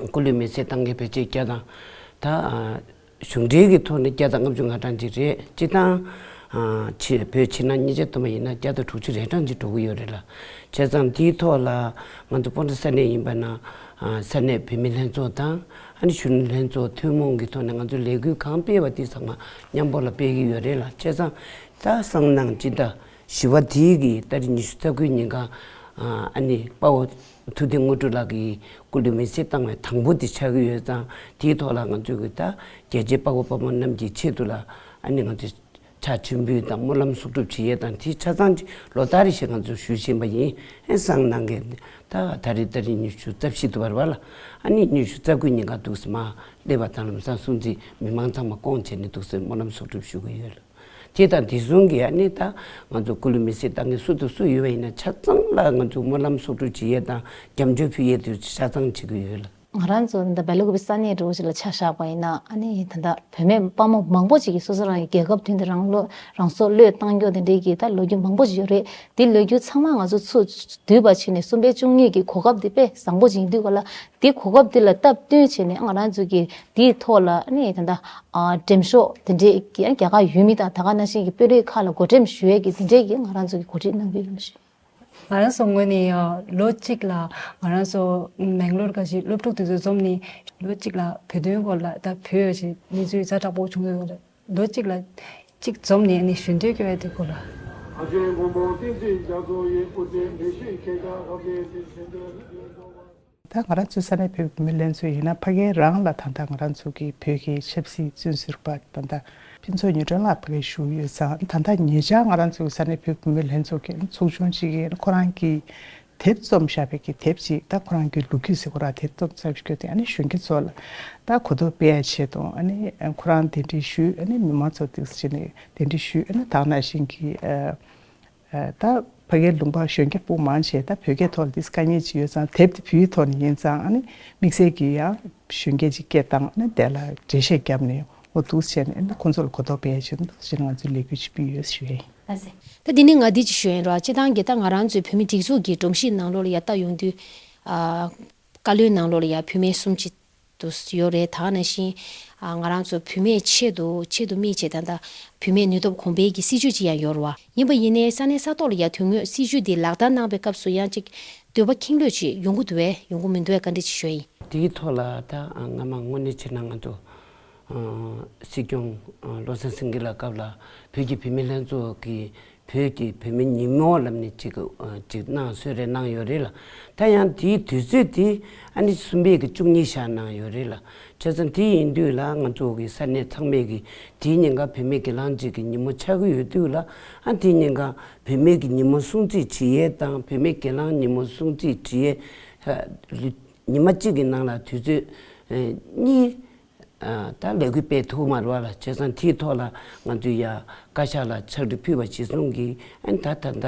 སྐུ་ལུས་མེར་སྲེག་བཏང་མཁན་ཕལ་ཆེར་བརྒྱ་དང་། ད་ཨ་གཞུང་འབྲེལ་གྱི་ཐོག་ནས་བརྒྱ་དང་ལྔ་བཅུ་ང་གྲངས་ཅིག་རེད། སྤྱིར་བཏང་ཨ་ཕྱི་བོད་ཕྱི་ནང་གཉིས་ཆ་བསྡོམས་པ་ཡིན་ན་བརྒྱ་དང་དྲུག་ཅུ་རེ་གྲངས་ཅིག་འགྲོ་གི་ཡོད་རེད་ལ། བྱས་ཙང་དེའི་ཐོག་ལ་ང་ཚོ་སྤོན་ཊ་ས་གནས་ཡིན་པ་ན། ཨ་ས་གནས་བུད་མེད་ལྷན་ཚོགས་དང་། ཨ་ནི་གཞོན་ནུ་ལྷན་ཚོགས་ཐུན་མོང་གི་ཐོག་ནས་ང་ཚོས་ལས་འགུལ་གང་སྤེལ་བ་དེ་ཚང་མ་མཉམ་པོ་ལ་སྤེལ་གྱི་ཡོད་རེད་ལ། བྱས་ཙང་ད་སང་གནངས་སྤྱི་ཟླ་བཞི་པ་དེའི་གི་ཏ་རིག་ཉི་ཤུ་རྩ་དགུའི་ཉིན་ག་ཨ་ནི་དཔའ་བོ་ཐུབ་བསྟན་དངོས་གྲུབ་ལགས་ཀྱི་སྐུ་ལུས་མེར་སྲེག་བཏང་བའི་དང་པོ་དེ་ཆགས་ཀྱི་ཡོད་ཙང་། དེའི་ཐོག་ལ་ང་ཚོས་གི་ད་རྒྱལ་གཅེས་དཔའ་བོ་དཔའ་མོ་རྣམས་ཀྱི་ཆེད་དུ་ལ་ཨ་ནི་ང་ཚོས་ ཕྱག་མཆོད་འབུལ་དང་སྨོན་ལམ་གསོག་སྒྲུབ་བྱེད་ཡས་དང་དེ་ཆ་ཚང་ཅིག་ལོ་ལྟར་རེ་བཞིན་ང་ཚོ་ཞུ་བཞིན་པ་ཡིན། ཨེ་སང་གནངས་ཀྱི་ད་ད་རེས་ཏ་རིག་ཉི་ཤུ་རྩ་བཞི་འདུག་པ་རེད་པ་ལགས། ཨ་ནི་ཉི་ཤུ་རྩ་དགུ་ཉིན་ཀ་འདུག་སེ་མར་སླེབས་པ་དང་ལམ་སང་སྲུང་བརྩི་མི་མང་ཚང་མ་བསྐོང་བྱས་ནས་འདུག་སེ་སྨོན་ལམ་གསོག་སྒྲུབ་ཞུ་གི་ཡོད་ལགས། དེ་དང་དེ་བཟུང་གི་ཨ་ནི་ད་ང་ཚོ་སྐུ་ལུས་མེ་སྲེག་བཏང་མཁན་སུ་དང་སུ་ཡོད་པ་ཡིན་ན་ཆ་ཚང་ལ་ང་ཚོ་སྨོན་ལམ་གསོག་སྒྲུབ་བྱེད་ཡས་དང་རྒྱབ་སྐྱོར་ཕུལ་ཡས་དེ་ཆ་ཚང་བྱེད་ཀྱི་ཡོད་ལགས། ང་རང་ཚོ་ད་སྦེལ་ཀོབ་ས་གནས་འདྲ་བོ་ཞིག་ལ་ཆ་བཞག་པ་ཡིན་ན་ཨ་ནི་ད་ལྟ་བུད་མེད་དཔའ་མོ་མང་པོ་ཅིག་གིས་སོ་སོ་རང་གི་རྒྱལ་ཁབ་མདུན་དུ་རང་བློ་རང་སྲོག་བློས་བཏང་རྒྱུ་དེ་འདྲའི་གི་ད་ལོ་རྒྱུས་མང་པོ་ཞིག་ཡོད་རེད། དེ་ལོ་རྒྱུས་ཚང་མ་ང་ཚོ་ཚུར་བསྡུས་པ་བྱས་ནས་གསུམ་པའི་བཅུ་གཉིས་ཀྱི་གོ་སྐབས་དེ་དཔེ་བཟང་པོ་ཅིག་ཡིན་དུས་ག་ལ། དེ་གོ་སྐབས་དེ་ལ་སྟབས་བསྟུན་བྱས་ནས་ང་རང་ཚོ་གི་དེའི་ཐོག་ལ་ཨ་ནི་ད་ལྟ་འགྲེམས་ཤོག་དེ་འདྲའི་གི་རྒྱ་གར་ཡུལ་མི་དང་ད་ག་ནང་བཞིན་གྱི་དཔོན་རིགས་ཁག་ལ་བགོ་འགྲེམས་ཞུ་ཡས་ཀྱི་དེ་འདྲའི་གི་ང་རང་ཚོ་གི་གོ་སྒྲིག་གནང་གི་ཡོད་ལགས། ང་རང་ཚོ་ངོས་ནས་ཡང་ལོ་གཅིག་ལ་ང་རང་ཚོ་མེང་ལོར་ག་ཞིག་སློབ་ཕྲུག་དེ་ཚོ་འཛོམས་ནས་ལོ་གཅིག་ལ་བོད་དོན་སྐོར་ལ་ད་བོད་ཞིག་གནས་ཚུལ་ཛ་དྲག་པོ་བྱུང་ཡོད་རེད། ལོ་གཅིག་ལ་གཅིག་འཛོམས་ནས་ནི་ཞུ་འདོད་སྐྱོ་ཡ་དེ་སྐོར་ལ། ད་ང་རང་ཚོའི་ས་གནས་བོད་ཀྱི་བུད་མེད་ལྷན་ཚོགས་ཡིན་ན་ཕ་གིའི་རང་ལ་ད་ལྟ་ང་རང་ཚོ་གི་བོད་ཀྱི་ཆབ་སྲིད་བཙོན་ཟུར་པ་ད་ལྟ་ཕུན་ཚོགས་ཉི་སྒྲོན་ལགས་ཕ་གིར་བཞུགས་ཡོད་ཙང་ད་ལྟ་ཉེ་ཆར་ང་རང་ཚོ་གི་ས་གནས་བོད་ཀྱི་བུད་མེད་ལྷན་ཚོགས་ཀྱི་ཚོགས་ཆུང་གཅིག་གིས་ཁོ་རང་གི་དེབ་རྩོམ་བཞག་པའི་གི་དེབ་ཅིག་ད་ཁོ་རང་གི་ལོ་རྒྱུས་ཟེར་ཁོ་རང་དེབ་རྩོམ་ཚར་བའི་སྐྱོ་དེ་ཨ་ནི་གཞོན་སྐྱེས་ཚོ་ལ་ད་གོ་རྟོགས་སྤེལ་ཡ་ཆེད་དུ་ཨ་ནི་ཁོ་རང་གདན་འདྲེན་ཞུས། ཨ་ནི་མི་མང་ཚོ་དེ་བྱས་ནས་གདན་འདྲེན་ཞུས། ཨ་ནི་ད་ག་ནང་བཞིན་གྱི་ཨ། ད་ཕ་གིའི་ལུང་པ་གཞོན་སྐྱེས་སྤུ་མང་ཆེ་ད་བོད་སྐད་ཐོག་ལ་དེ་དཀའ་ངལ་ཅིག་ཡོད་ཙང་དེབ་དེ་བོད་ཡིག་ཐོག་ནས་ཡིན་ཙང་ཨ་ནི་དམིགས་བསལ་གྱི་ཡང་གཞོན་སྐྱེས་ཅིག་སྐད་བཏང་ཨ་ནི་དེ་ལ་འགྲེལ་བཤད་བརྒྱབ་ནས་འོ་འདུག་བྱས་ནས་ཨ་ནི་ཁོང་ཚོ་ལ་གོ་རྟོགས་སྤེལ་ཆེད་འདུག་ཅེས་ང་ཚོས་ལས་འགུལ་ཅིག་སྤེལ་ཡོད་ཞུ་ཡ་ཡིན། ལགས་སེ། ད་འདི་ནི་ང་འདི་ཅིག་ཞུ་ཡིན་རོགས་སྤྱི་བཏང་གི་ད་ང་རང་ཚོའི་བོད་མི་སྒྲིག་འཛུགས་ཀྱི་སྒྲོམ་གཞི་ནང་ལོགས་ལ་ཡ་ལྟ་ཡོང་དུས། ཨ། བཀའ་བློན་ནང་ལོགས་ལ་ཡ་བུད་མེད་གསུམ་ཅིག་དུ་ཡོད་རེད། ད་ག་ནང་བཞིན་ཨ་ང་རང་ཚོ་བུད་མེད་ཆེད་དུ་ཆེད་དུ་དམིགས་བྱས་ད་ལྟ་བུད་མེད་ནུས་སྟོབས་གོང་འཕེལ་གྱི་སྲིད་ཇུས་ཅིག་ཡང་ཡོད་རེད་བ། ཡིན་པ་ཡིན་ནའི་ས་གནས་ས་ཐོག་ལ་ཡ་དོན་དངོས་སྲིད་ཇུས་འདི་ལག་བསྟར་གནང་པའི་སྐབས་སུ་ཡང་ཅིག་འདོད་པ་ཁེངས་ལོས་ཅིག་ཡོང་གི་འདུག་བས་ཡོང་གི་མི་འདུག་བས་བཀའ་འདྲི་ཅིག་ཞུ་ཡ་ཡིན། དེའི་ཐོག་ལ་ད་སྔ་མ་དངོས་གནས་བྱས་ན་ང་ཚོ་སྲིད་སྐྱོང་བློ་བཟང་སེང་གེ་ལགས་སྐབས་ལ་བོད་ཀྱི་བུད་མེད་ལྷན་ཚོགས་ཀྱི་བོད་ཀྱི་བུད་མེད་ཉིན་མོ་ལབ་ནས་ཅིག་ཅིག་གནང་སྲོལ་རེ་གནང་ཡོད་རེད་ལ། ད་ཡང་དེའི་དུས་ཚོད་དེ་ཨ་ནི་གསུམ་པའི་གི་བཅུ་གཉིས་ཞག་གནང་ཡོད་རེད་ལ། བྱས་ཙང་དེ་ཡིན་དུས་ལ་ང་ཚོ་གི་ས་གནས་ཚང་མས་གི་དེའི་ཉིན་ཀ་བུད་མེད་སྒེར་ལངས་ཅིག་གི་ཉིན་མོ་ཆགས་ཀྱི་ཡོད་དུས་ལ། ཨ་དེའི་ཉིན་ཀ་བུད་མེད་ཀྱི་ཉིན་མོ་སྲུང་བརྩི་བྱེད་ཡས་དང་བུད་མེད་སྒེར་ལངས་ཉིན་མོ་སྲུང་བརྩི་བྱེད་ཡས་ཉི་མ་གཅིག་གི་ནང་ལ་དུས་ཚོད་གཉིས། ད་ལས་འགུལ་སྤེལ་ཐུབ་མ་རེད་བ་ལ། བྱས་ཙང་དེའི་ཐོག་ལ་ང་ཚོས་ཡ་བཀའ་ཤག་ལ་ཕྱག་བྲིས་ཕུལ་བ་གཞིར་བཟུང་གིས་ཨ་ནི་ད་ད་ལྟ་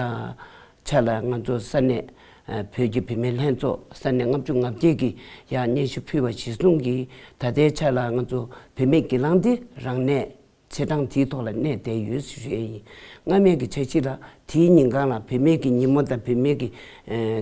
ཆ་ལ་ང་ཚོ་ས་གནས་བོད་ཀྱི་བུད་མེད་ལྷན་ཚོགས་ས་གནས་ལྔ་བཅུ་ང་བརྒྱད་ཀྱིས་ཡ་སྙན་ཞུ་ཕུལ་བ་གཞིར་བཟུང་གིས་ད་ལྟའི་ཆ་ལ་ང་ཚོ་བུད་མེད་སྒེར་ལངས་འདི་རང་གནས་ཚེས་གྲངས་དེའི་ཐོག་ལ་གནས་བསྡད་ཡོད་ཞུ་ཡས་ཡིན། སྔ་མའི་གི་འཆར་གཞི་ལ་དེའི་ཉིན་གང་ལ་བུད་མེད་ཀྱི་ཉིན་མོ་དང་བུད་མེད་ཀྱི་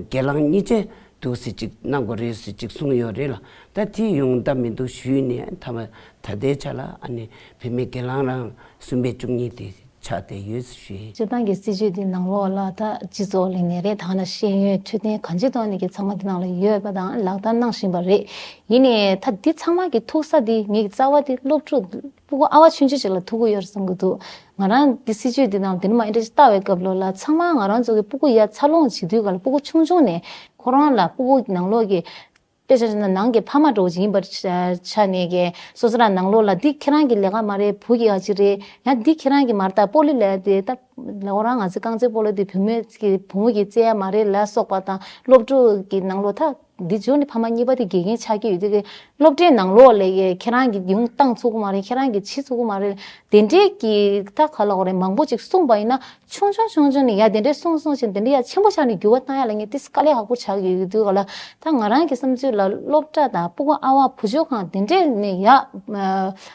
སྒེར་ལངས་གཉིས་ཆ་འདུག་སེ་ཅིག་གནང་དགོས་རེད་ཟེར་ཅིག་གསུངས་ཡོད་རེད་ལ། ད་དེ་ཡོང་ཐབས་མི་འདུག་ཞུས་ནས་ཐ་མ་ད་ལྟའི་ཆ་ལ་ཨ་ནི་བུད་མེད་སྒེར་ལངས་རང་གསུམ་པའི་བཅུ་གཉིས་དེ་ཆགས་བསྡད་ཡོད་ཟེར་ཞུས། སྤྱིར་བཏང་གི་སྲིད་ཇུས་དེ་ནང་ལོགས་ལ་ད་སྤྱི་ཚོགས་ལས་ནས་རེད། ད་ན་ཤེས་ཡོན་འཕྲོད་བསྟེན་གང་ཅིའི་ཐོག་ནས་ཀྱི་ཚང་མ་དེ་ནང་ལ་ཡོད་པ་དང་ལག་བསྟར་གནང་བཞིན་པ་རེད། ཡིན་ནའི་ད་འདི་ཚང་མ་གི་ཐུག་ས་དེ་ངེད་ཀྱི་རྩ་བ་དེ་སློབ་ཕྲུག་སྤུ་གུ་ཨ་བ་ཆུང་ཆུང་ཅིག་ལ་ཐུག་གི་ཡོད་རེད་བསམ་གྱི་འདུག་ང་རང་འདི་སྲིད་ཇུས་འདི་ནང་དེ་ནས་མ་ཨེ་འདྲ་ཞིག་ལྟ་བའི་སྐབས་ལོ་ལ་ཚང་མ་ང་རང་ཚོ་གི་སྤུ་གུ་ཡར་འཚར་ལོངས་བྱེད་དུས་ག་ལ་སྤུ་གུ་ཆུང་ཆུང་ནས་ཁོ་རང་ལ་སྤུ་གུ་ནང་ལོགས་ཀྱི་དཔེ་ཆ་བཞག་ན་ནང་གི་ཕ་མ་འདྲ་བོ་ཅིག་ཡིན་པར་ཆ་ཆ་ནས་ཀྱི་སོ་སོ་རང་ནང་ལོགས་ལ་འདི་ཁྱེད་རང་གི་ལས་ཀ་མ་རེད། བུ་གི་ཨ་ཅི་རེད། ཡང་འདི་ཁྱེད་རང་གི་མ་རེད། ད་སྤོ་ལོ་ལས་དེ་ད་ལ་ཁོ་རང་ང་ཚོ་རྐང་རྩེད་སྤོ་ལོ་དེ་བུ་མོས་ཀྱི་བུ་མོ་གི་རྩེ་ཡ་མ་རེད་ལ་སོགས་པ་དང་སློབ་ཕྲུག་གི་ནང་ལོགས་ད། འདི་བརྗོད་ནས་ཕ་མ་གཉིས་པ་དེ་དགེ་རྒན་ཆགས་ཀྱི་ཡོད་དུས་ཀྱི་སློབ་གྲྭའི་ནང་ལོགས་ལ་ཡ་ཁྱེད་རང་གིས་ཡོང་བཏང་ཚུགས་ཀྱི་མ་རེད། ཁྱེད་རང་གིས་བྱེད་ཚུགས་ཀྱི་མ་རེད། དེ་འདྲའི་གི་ད་ག་ལ་འོ་རེད། མང་པོ་ཅིག་གསུངས་པ་ཡིན་ན་ཆུང་ཆུང་ཆུང་ཆུང་ནས་ཡ་དེ་འདྲའི་གསུངས་གསུངས་བྱས་དེ་འདྲའི་ཡ་ཆེན་པོ་ཆགས་ནས་འགྱུར་བ་བཏང་ཡ་ལ་ངས་ཏིས་དཀའ་ལས་ཁག་པོ་ཆགས་ཀྱི་ཡོད་དུས་ག་ལ། ད་ང་རང་གི་བསམ་ཚུལ་ལ་སློབ་གྲྭ་དང་སྤུ་གུ་ཨ་བ་བུ་བཅོལ་ཁང་དེ་འདྲས་ནས་ཡ་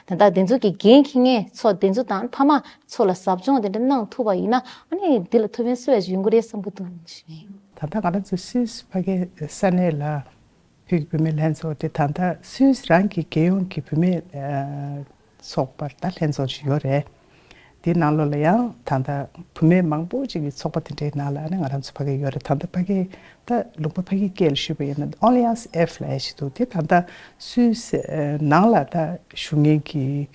ད་ལྟ་དེ་ཚོ་གི་འགན་འཁྱེར་མཁན་ཚོ་དེ་ཚོ་དང་ཕ་མ་ཚོ་ལ་ཟབ་སྦྱོང་དེ་འདྲ་གནང་ཐུབ་པ་ཡིན་ན་ཨ་ནི་འདི་ལ་ཐུགས་ཕན་གསོས་ཡ་ཅིག་ཡོང་གི་རེད་བསམ་གྱི་འདུག་ཞུ་ཡིན། ད་ལྟ་ང་རང་ཚོ་སུད་སི་ཕ་གིའི་ས་གནས་ལ་བོད་ཀྱི་བུད་མེད་ལྷན་ཚོགས་དེ་ད་ལྟ་སུད་སི་རང་གི་རྒྱལ་ཡོངས་ཀྱི་བུད་མེད་ཚོགས་པར་ད་ལྷན་ཚོགས་ཤིག་ཡོད་རེད། དེའི་ནང་ལོགས་ལ་ཡང་ད་ལྟ་བུད་མེད་མང་པོ་ཅིག་གི་ཚོགས་པ་དེ་འདྲའི་ནང་ལ་ནི་ང་རང་ཚོ་ཕ་གི་ཡོད་རེད། ད་ལྟ་ཕ་གི་ད་ལུང་པ་ཕ་གི་སྐད་ལ་ཞུས་པ་ཡིན་ན་ཨོ་ལི་ཡང་སི་ཨེཕ་ལབ་ཡ་ཞིག་འདུག་དེ་ད་ལྟ་སུད་སི་ནང་ལ་ད་བཞུགས་མཁན་གྱི་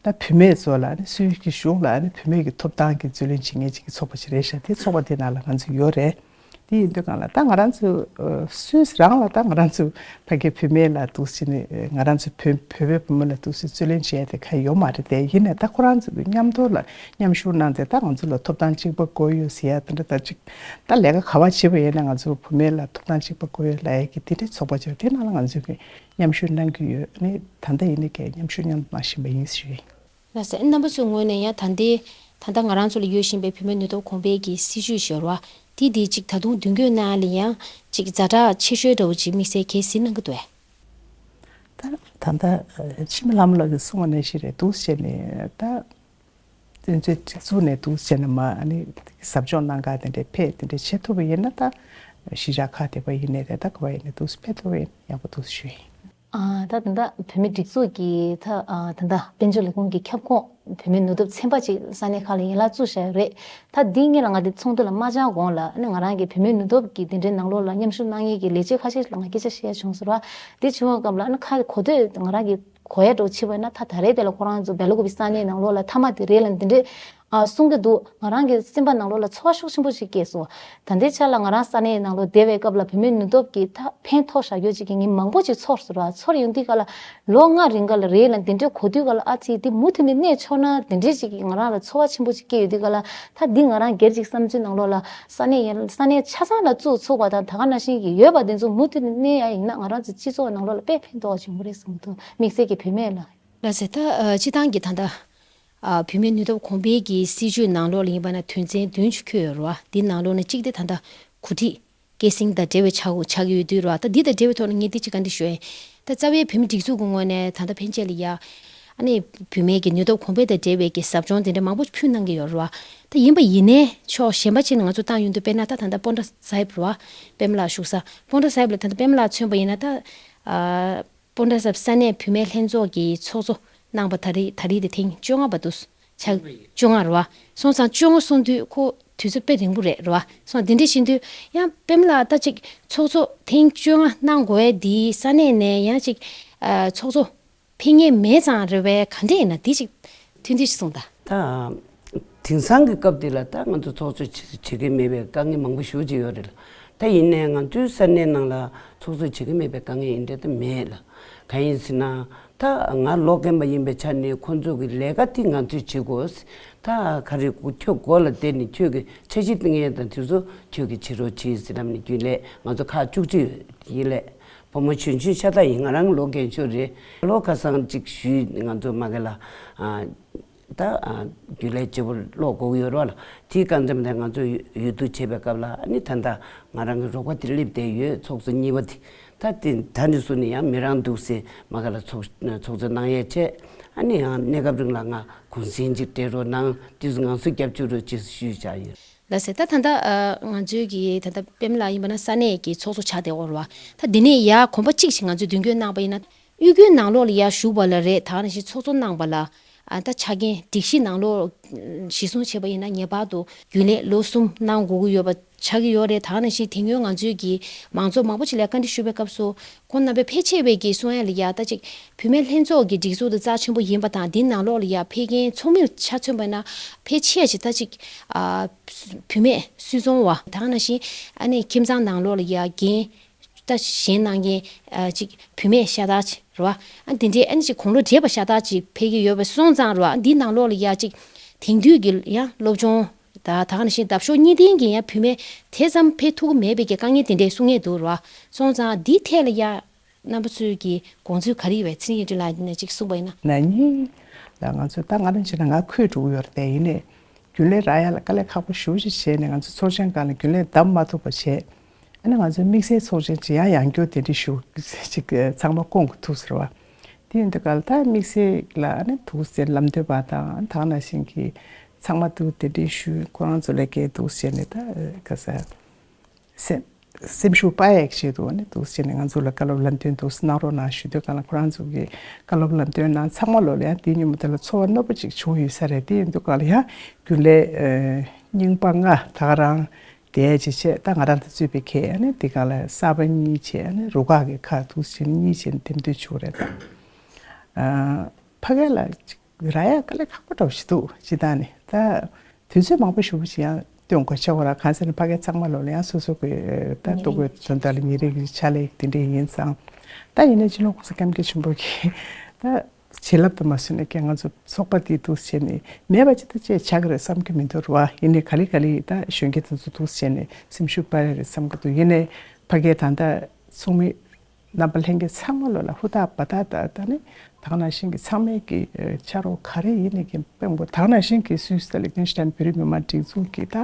ད་བུད་མེད་ཚོ་ལ་ནི་སུད་སི་གཞུང་ལ་ནི་བུད་མེད་ཀྱི་ཐོབ་ཐང་གི་རྩོད་ལེན་བྱེད་མཁན་ཅིག་གི་ཚོགས་པ་ཞིག་རེད་ཤག་དེ་ཚོགས་པ་དེ་ནང་ལ་ང་ཚོ་ཡོད་རེད། དེ་ཡིན་དུས་གང་ལ་ད་ང་རང་ཚོ་ཨ་སུད་སི་རང་ལ་ད་ང་རང་ཚོ་ཕ་གི་བུད་མེད་ལ་འདུག་ཟེར་ནས་ང་རང་ཚོ་བོད་བོད་པའི་བུ་མོ་ལ་འདུག་ཟེར་རྩོད་ལེན་བྱས་ཏེ་ག་ཡོད་མ་རེད་དེ། ཡིན་ནའི་ད་ཁོ་རང་ཚོ་གི་མཉམ་དུ་ལ་མཉམ་ཞུགས་གནང་སྟེ་ད་ང་ཚོ་ལ་ཐོབ་ཐང་གཅིག་པ་དགོས་ཡོད་ཟེར་ཡ་དེ་འདྲ། ད་ཅིག་ད་ལས་ཀ་ག་བ་བྱེད་པ་ཡིན་ན་ང་ཚོ་བུད་མེད་ལ་ཐོབ་ཐང་གཅིག་པ་དགོས་ཡོད་ལབ་ཡ་གི་དེ་འདྲའི་ཚོགས་པ་ཅིག་དེ་ནང་ལ་ང་ཚོ་གི་མཉམ་ཞུགས་གནང་གི་ཡོད། ཨ་ནི་ད་ལྟ་ཡིན་ནའི་གའི་མཉམ་ཞུགས་མཉམ་དུ་གནང་བཞིན་པ་ཡིན་ཞུ་ཡིན། ལགས་སོ། རྣམ་པ་ཚོའི་ངོས་ནས་ཡང་ད་ལྟའི་ད་ལྟ་ང་རང་ཚོ་ལ་ཡོད་བཞིན་པའི་བུད་མེད་ནུས་སྟོབས་གོང་འཕེལ་གྱི་སྲིད་བྱུས་ཞེས་པ་དེ་དེ་གཅིག་ད་དུང་མདུན་སྐྱོད་གནང་ཡ་ལ་ཡང་གཅིག་ཛ་དྲག་ཆེ་ཤོས་འདྲ་བོ་ཅིག་དམིགས་བསལ་གལ་སྲིད་གནང་གི་འདུག་གས། ད་ད་ལྟ་འཆི་མེད་ལྷ་མོ་ལགས་ཀྱིས་གསུངས་པ་ནང་བཞིན་རེད་འདུག་ཟེར་ནས་ད་དོན་ཚན་སྒྲིག་འཛུགས་ནས་འདུག་ཟེར་ནས་མ་ཨ་ནི་ཟབ་སྦྱོང་གནང་ག་དེ་འདྲའི་ཕེབས་དེ་འདྲའི་བྱེད་ཐུབ་པ་ཡིན་ན་ད་གཞིས་ཆགས་ཁག་དེ་པ་ཡིན་ནའི་རེད། ད་ག་བ་ཡིན་ནའི་འདུག་ཕེབས་ཐུབ་པ་ཡིན་ན་ཡག་པོ་འདུག་ཞུ་ཡིན། ཨ་ད་ད་ལྟ་བུད་མེད་སྒྲིག་འཛུགས་ཀྱི་ད་ཨ་ད་ལྟ་དཔལ་འབྱོར་ལས་ཁུངས་ཀྱི་ཁྱབ་ཁོངས་བུད་མེད་ནུས་སྟོབས་ཚན་པ་ཅིག་ས་གནས་ཁག་ལ་ཡན་ལག་བཙུགས་བཞག་ཡོད་རེད། ད་འདི་སྔོན་ལ་ང་འདི་ཚོགས་འདུ་ལ་མ་བཅར་གོང་ལ་ཨ་ནི་ང་རང་གི་བུད་མེད་ནུས་སྟོབས་ཀྱི་འདི་འདྲའི་ནང་ལོགས་ལ་མཉམ་ཞུགས་གནང་མཁན་གྱི་ལས་བྱེད་ཁ་ཤས་ལ་ང་སྐད་ཆ་བཤད་ཡ་བྱུང་ཟེར་བ། འདི་བྱུང་བའི་སྐབས་ལ་ཨ་ནི་ཁ་གོ་ཐོས་ང་རང་གི་གོ་ཡ་འགྲོ་ཆེ་བས་ན་ད་ད་རེས་དེ་ལ་ཁོ་རང་ཚོ་སྦེ་ལ་ཀུ་པི་ས་གནས་ནང་ལོགས་ལ་མཐའ་མ་དེ་རེད་ལ་འདི་འདྲའི་ཨ་གསུང་གི་འདུག་ང་རང་གི་སེམས་པ་ནང་ལོགས་ལ་ཚོར་བ་ཤུགས་ཆེན་པོ་ཞིག་སྐྱེས་སོང་། ད་ལྟའི་ཆ་ལ་ང་རང་ས་གནས་ནང་ལོགས་བསྡད་པའི་སྐབས་ལ་བུད་མེད་ནུས་སྟོབས་ཀྱི་ད་ཕན་ཐོགས་བཞག་རྒྱུ་ཅིག་གི་ངས་མང་པོ་ཅིག་ཚོར་སོང་ར། ཚོར་ཡོང་དུས་ག་ལ་ལོ་ལྔ་རིང་ག་ལ་རེད་ལ་འདི་འདྲའི་གོ་དུས་ག་ལ་ཨ་ཙི་འདི་མུ་མཐུད་ནས་གནས་ཆོག་ན་འདི་འདྲའི་ཅིག་གི་ང་རང་ལ་ཚོར་བ་ཆེན་པོ་ཅིག་སྐྱེས་ཡོད་དུས་ག་ལ་ད་འདི་ང་རང་སྒེར་ཅིག་བསམ་ཚུལ་ནང་ལོགས་ལ་ས་གནས་ཡན་ས་གནས་ཆ་ཚང་ལ་བཙུགས་ཚུགས་པ་དང་ད་ག་ནང་བཞིན་གྱི་ཡོད་པ་འདི་ཚོ་མུ་མཐུད་ནས་གནས་ཡ་ཡིན་ན་ང་རང་ཚོ་སྤྱི་ཚོགས་ནང་ལོགས་ལ་དཔེ་ཕན་ཐོགས་བྱུང་གི་རེད་བསམ་གྱི་འདུག་དམིགས་བསལ་གྱི་བུད་མེད་ལ། ལགས་སེ། ད་ཨ་སྤྱི་བཏང་གི་ད་ལྟ་ཨ་བུད་མེད་ནུས་སྟོབས་གོང་འཕེལ་གྱི་སྲིད་བྱུས་ནང་ལོགས་ལ་ཡིན་པ་ན་དོན་ཚན་བདུན་ཅིག་འཁོད་ཡོད་རེད་བ། འདི་ནང་ལོགས་ནས་གཅིག་དེ་ད་ལྟ་གོ་སྒྲིག་སྐྱེད་སྲིང་དང་འབྲེལ་བའི་ཆགས་ཆགས་ཀྱི་ཡོད་དུས་རེད་བ། ད་འདི་དང་འབྲེལ་བའི་ཐོག་ནས་ངས་འདི་གཅིག་བཀའ་འདྲི་ཞུ་ཡ་ཡིན། ད་རྩ་བའི་བུད་མེད་སྒྲིག་འཛུགས་ཀྱི་ངོས་ནས་ད་ལྟ་ཕན་ཆད་ལ་ཡ་ཨ་ནི་བུད་མེད་ཀྱི་ནུས་སྟོབས་གོང་འཕེལ་དང་འབྲེལ་བའི་གི་ཟབ་སྦྱོང་དེ་འདྲ་མང་པོ་ཕུལ་གནང་གི་ཡོད་རེད་བ། ད་ཡིན་པ་ཡིན་ནའི་ཕྱོགས་གཞན་པ་ཅིག་ནས་ང་ཚོ་བཏང་ཡོང་དུས་དཔེར་ན་ད་ད་ལྟ་པོན་ཏྲ་སཱ་ཧིབ་རེད་བ། པདྨ་ལགས་བཞུགས་ས་པོན་ཏྲ་སཱ་ཧིབ་ལ་ད་ལྟ་པདྨ་ལགས་མཚོན་པ་ཡིན་ན་ད་ཨ། པོན་ཏྲ་སཱ་ཧིབ་ས་གནས་བུད་མེད་ལྷན་ཚོགས་ཀྱི་ཚོགས་གཙོ་གནང་པ་ད་རེས་ད་རེས་དེ་ཐེངས་བཅོ་ལྔ་པ་འདུག་ཆགས་བཅོ་ལྔ་རེད་བ། སོང་ཙང་བཅོ་ལྔ་སོང་དུས་ཁོ་དུས་ཚོད་དཔེ་རིང་པོ་རེད་རེད་བ། སོང་འདི་འདྲ་བྱེད་དུས་ཡང་པདྨ་ལགས་ད་ཅིག་ཚོགས་གཙོ་ཐེངས་བཅོ་ལྔ་གནང་དགོས་ཡས་འདིའི་ས་གནས་ནས་ཡང་ཅིག་ཨ་ཚོགས་གཙོ་ཕེབས་མཁན་མེད་ཙང་རེད་བས། ག་འདྲ་ཡིན་ན་འདི་ཅིག་ཐུང་ཐུང་ཅིག་གསུངས་དང་། ད། དེང་སང་གི་སྐབས་འདི་ལ་ད་ང་ཚོ་ཚོགས་གཙོ་བྱེད་བྱེད་ཀྱི་མེད་པའི་དཀའ་ངལ་མང་པོ་ཞེ་པོ་ཅིག་ཡོད་རེད་ལ། ད་ཡིན་ནའི་ང་ཚོའི་ས་གནས་ནང་ལ་ཚོགས་གཙོ་བྱེད་ཀྱི་མེད་པའི་དཀའ་ངལ་ཡིན་འདྲ་ད་མེད་ལ། གང་ཡིན་ཟེར་ན། ད་ང་ལོ་རྒན་པ་ཡིན་པའི་ཆ་ནས་ཁོང་ཚོ་གི་ལས་ཀ་དེ་ང་ཚོས་བྱེད་དགོས། ད་ག་རེ་ཁྱོད་སྒོ་ལ་བསྡད་ནས་ཁྱོད་ཀྱི་འཆར་གཞི་བཏིང་ཡས་དང་དེ་ཚོ་ཁྱོད་ཀྱིས་བྱེད་རོགས་གྱིས་ཟེར་ལབ་ནས་རྒྱུན་ལས་ང་ཚོ་ཁག་བཅུ་གཅིག་ཡིན་ལས། བུ་མོ་གཞོན་གཞོན་ཤ་སྟག་ཡིན། ང་རང་ལོ་རྒན་ཤོས་རེད། ལོ་ཁ་སང་གཅིག་ཞུས་ང་ཚོ་མ་གི་ལ། ཨ། ད་ཨ་རྒྱུན་ལས་བརྗེ་པོ་ཀློག་དགོས་ཀྱི་ཡོད་རེད་བ་ལ། དེའི་སྐབས་འཛོམས་དེ་ང་ཚོ་འོས་བསྡུ་བྱེད་པའི་སྐབས་ལ་ཨ་ནི་ད་ལྟ་ང་རང་གི་རོགས་པ་དེ་སླེབས་བསྡད་ཡོད། ཚོགས་གཙོ་གཉིས་པ་དེ། ད་དེ་ད་ནས་བཟུང་ནས་ཡང་མི་རང་འདུག་ཟེར་མ་ག་ལ་ཚོགས་ཚོགས་གཙོ་གནང་ཡས་བྱས། ཨ་ནི་ཡང་གནས་སྐབས་རིང་ལ་ང་གུང་སེང་ཅིག་སྤྲད་རོགས་གནང་། དུས་སུ་ང་ཚོ་རྒྱབ་སྐྱོར་རོགས་ཅེས་ཞུས་བཞག་ཡོད། ལགས་སེ། ད་ད་ལྟ་ཨ་ང་ཚོའི་གི་ད་ལྟ་པདྨ་ལགས་ཡིན་པ་ན་ས་གནས་ཀྱི་ཚོགས་གཙོ་ཆགས་བསྡད་ཡོད་རེད་བ། ད་འདི་ནས་ཡར་གོམ་པ་གཅིག་ཞིག་ང་ཚོས་མདུན་སྐྱོད་གནང་པ་ཡིན་ན་དབུས་ཁུལ་ནང་ལོགས་ལ་ཡར་ཞུགས་པ་ལ་རེད། ད་ག་ནང་བཞིན་ཚོགས་གཙོ་གནང་པ་ལ་ཨ་ད་ཆ་རྐྱེན་སྒྲིག་གཞི་ནང་ལོགས་གཞི་བཟུང་བྱས་པ་ཡིན་ན་ངེས་པར་དུ་རྒྱུན་ལས་ལོ་གསུམ་གནང་དགོས་ཀྱི་ཡོད་པ་ཆགས་ཀྱི་ཡོད་རེད། ད་ག་ནང་བཞིན་དེ་སྔོན་ང་ཚོའི་གི་མང་ཚོགས་མང་པོ་ཅིག་ལ་བཀའ་འདྲི་ཞུ་བའི་སྐབས་སུ་ཁོང་རྣམ་པས་ཕལ་ཆེ་བས་ཀྱིས་གསུང་ཡ་ལ་ཡ་ད་ཅིག་བུད་མེད་ལྷན་ཚོགས་ཀྱི་སྒྲིག་འཛུགས་དེ་རྩ་ཆེན་པོ་ཡིན་པ་དང་། འདིའི་ནང་ལོགས་ལ་ཡ་ཕེབས་མཁན་ཚོགས་མིར་ཆ་མཚོན་པ་ཡིན་ན་ཕལ་ཆེ་ཅིག་ད་ཅིག་ཨ་བུད་མེད་སུད་ཚོང་བ་དང་ནང་བཞིན་ཨ་ནི་ཁྱིམ་ཚང་ནང་ལོགས་ལ་ཡ་རྒན་ད་གཞན་གནང་མཁན་ཨ་ཅིག་བུད་མེད་ཤ་སྟག་ཅིག་རེད་བ། ཨ་འདི་འདྲའི་ཨ་ནི་ཅིག་དགུང་ལོ་བགྲེས་པ་ཤ་སྟག་ཅིག་ཕེབས་ཀྱི་ཡོད་པ་སོང་ཙང་རེད་བ། འདིའི་ནང་ལོགས་ལ་ཡ་ཅིག་དེང་དུས་ཀྱི་ཡང་སློབ་སྦྱོང་ད་ད་ག་ནང་བཞིན་འདབ་གཤོག་གཉིས་ལྡན་གྱི་ཡང་བུད་མེད་དེ་ཙམ་ཕེབས་ཐུབ་ཀྱི་མེད་པའི་གི་དཀའ་ངལ་དེ་འདྲའི་གསུང་མཁན་འདུག་རེད་བ། སོང་ཙང་འདིའི་ཐད་ལ་ཡ་རྣམ་པ་ཚོའི་གི་དགོངས་ཚུལ་ག་རེ་ཡོད་པས། ཚེ་རིང་གཡུ་སྒྲོན་ལགས་ནས་ཅིག་གསུངས་པ་ཡིན་ན། ན་ནིང་ལ་ང་ཚོས་ད་ང་རང་བྱས་ན་ང་ཁོས་འགྲོ་གི་ཡོད་རེད་དེ། ཡིན་ནའི་རྒྱུན་ལས་རག་ཡ་ལ་དཀའ་ལས་ཁག་པོ་ཞེ་པོ་ཅིག་བྱས་ནས་ང་ཚོ་ཚོགས་ཆེན་སྒང་ལ་རྒྱུན་ལས་བདམས་མ་ཐུབ་པ་བྱས། ཨ་ནི་ང་ཚོའི་དམིགས་བསལ་ཚོགས་ཆེན་ཅིག་ཡང་ཡང་བསྐྱར་དེ་འདྲ་ཞུ་ཅིག་ཚང་མ་སྐོང་གི་འདུག་ཟེར་བ། དེ་ཡིན་དུས་ག་ལ་ད་དམིགས་བསལ་ལ་ཨ་ནི་འདུག་ཟེར་ལམ་སྟོན་པ་དང་ད་ག་ནང་བཞིན་གྱི་ཚང་མ་འདུག་དེ་འདྲ་ཞུ། ཁོ་རང་ཚོ་ལ་སྐད་འདུག་ཟེར་ནས་ད་ག་ས། སེམས་སེམས་ཤུགས་སྤར་ཡག་ཆེད་དུ་ནི་འདུག་ཟེར་ནས་ང་ཚོ་ལ་བཀའ་སློབ་ལམ་སྟོན་འདུག་གནང་རོགས་གནང་ཞུ་དུས་གང་ལ་ཁོ་རང་ཚོ་གིས་བཀའ་སློབ་ལམ་སྟོན་གནང་། ཚང་མ་ལོ་ལ་ཡང་དེའི་ཉིན་མོ་དེ་ལ་ཚོར་བ་རྣོ་པོ་ཅིག་བྱུང་ཡོད་ས་རེད། དེ་ཡིན་དུས་གང་ལ་ཡང་རྒྱུན་ལས་རྙིང་པ་ལྔ་ད་ག་རང་དེ་ཅི་བྱས་ད་ང་རང་དང་གཙོས་པའི་ཁྱེད་ནི་དེ་གང་ལ་གསར་པ་གཉིས་བྱས་ནི་རུ་ཁག་གི་ཁག་འདུག་ཟེར་ནས་གཉིས་བྱས་ནས་འདེམས་ཐོན་བྱུང་རེད་ད། ཕ་གི་ལ་ཅིག་རག་ཡ་དཀའ་ལས་ཁག་པོ་འདྲ་བོ་ཞིག་འདུག་སྤྱིར་བཏང་ནས་ད་དུས་ཚོད་མང་པོ་ཞེ་པོ་ཞིག་ཡང་ སྟོན་དགོས་ཆེ་བ་ར། གང་ཟེར་ན་ཕ་གི་ཚང་མ་ལོ་ལ་ཡང་སོ་སོ་གི་ད་ལྟོ་གི་དོན་དག་ལ་ཉེ་རིང་གི་ཕྱག་ལས་དེ་འདྲ་ཡིན་ཙང་། ད་ཡིན་ནའི་སྤྱི་ནོར་༸གོང་ས་༸སྐྱབས་མགོན་ཆེན་པོ་གི་ད་བྱིན་རླབས་དུ་མ་སོན་ནས་ཀྱང་ང་ཚོ་ཚོགས་པ་དེ་འདུག་བྱས་ནས་མེད་པ་ཅི་ད་ཅེས་ཆགས་ཀྱི་རེད་བསམ་གྱི་མི་འདུག་ར། ཡིན་ནའི་ག་ལེ་ག་ལེ་ད་གཞོན་སྐྱེས་དེ་ཚོ་འདུག་བྱས་ནས་སེམས་ཤུགས་སྤར་ཡ་རེད་བསམ་གྱི་འདུག་ཡིན་ནའི་ཕ་གིའི་ད་ལྟ་ཚོགས་མི་རྣམ་པ་ལྷན་རྒྱས་ཚང་མ་ལོ་ལ་ཧུར་ཐག་འབད་ཐག་ད་ད་ནི་ད་ག་ནང་བཞིན་གྱི་ཚང་མས་ཀྱི་ཨ་ཕྱག་རོགས་ག་རེ་ཡིན་ནའི་ཀྱི་དཔེ་མགོ་ད་ག་ནང་བཞིན་གྱི་སུད་སི་དང་ལིག་ཏེན་ཤི་ཏན་བོད་རིགས་མི་མང་སྒྲིག་འཛུགས་ཀྱི་ད་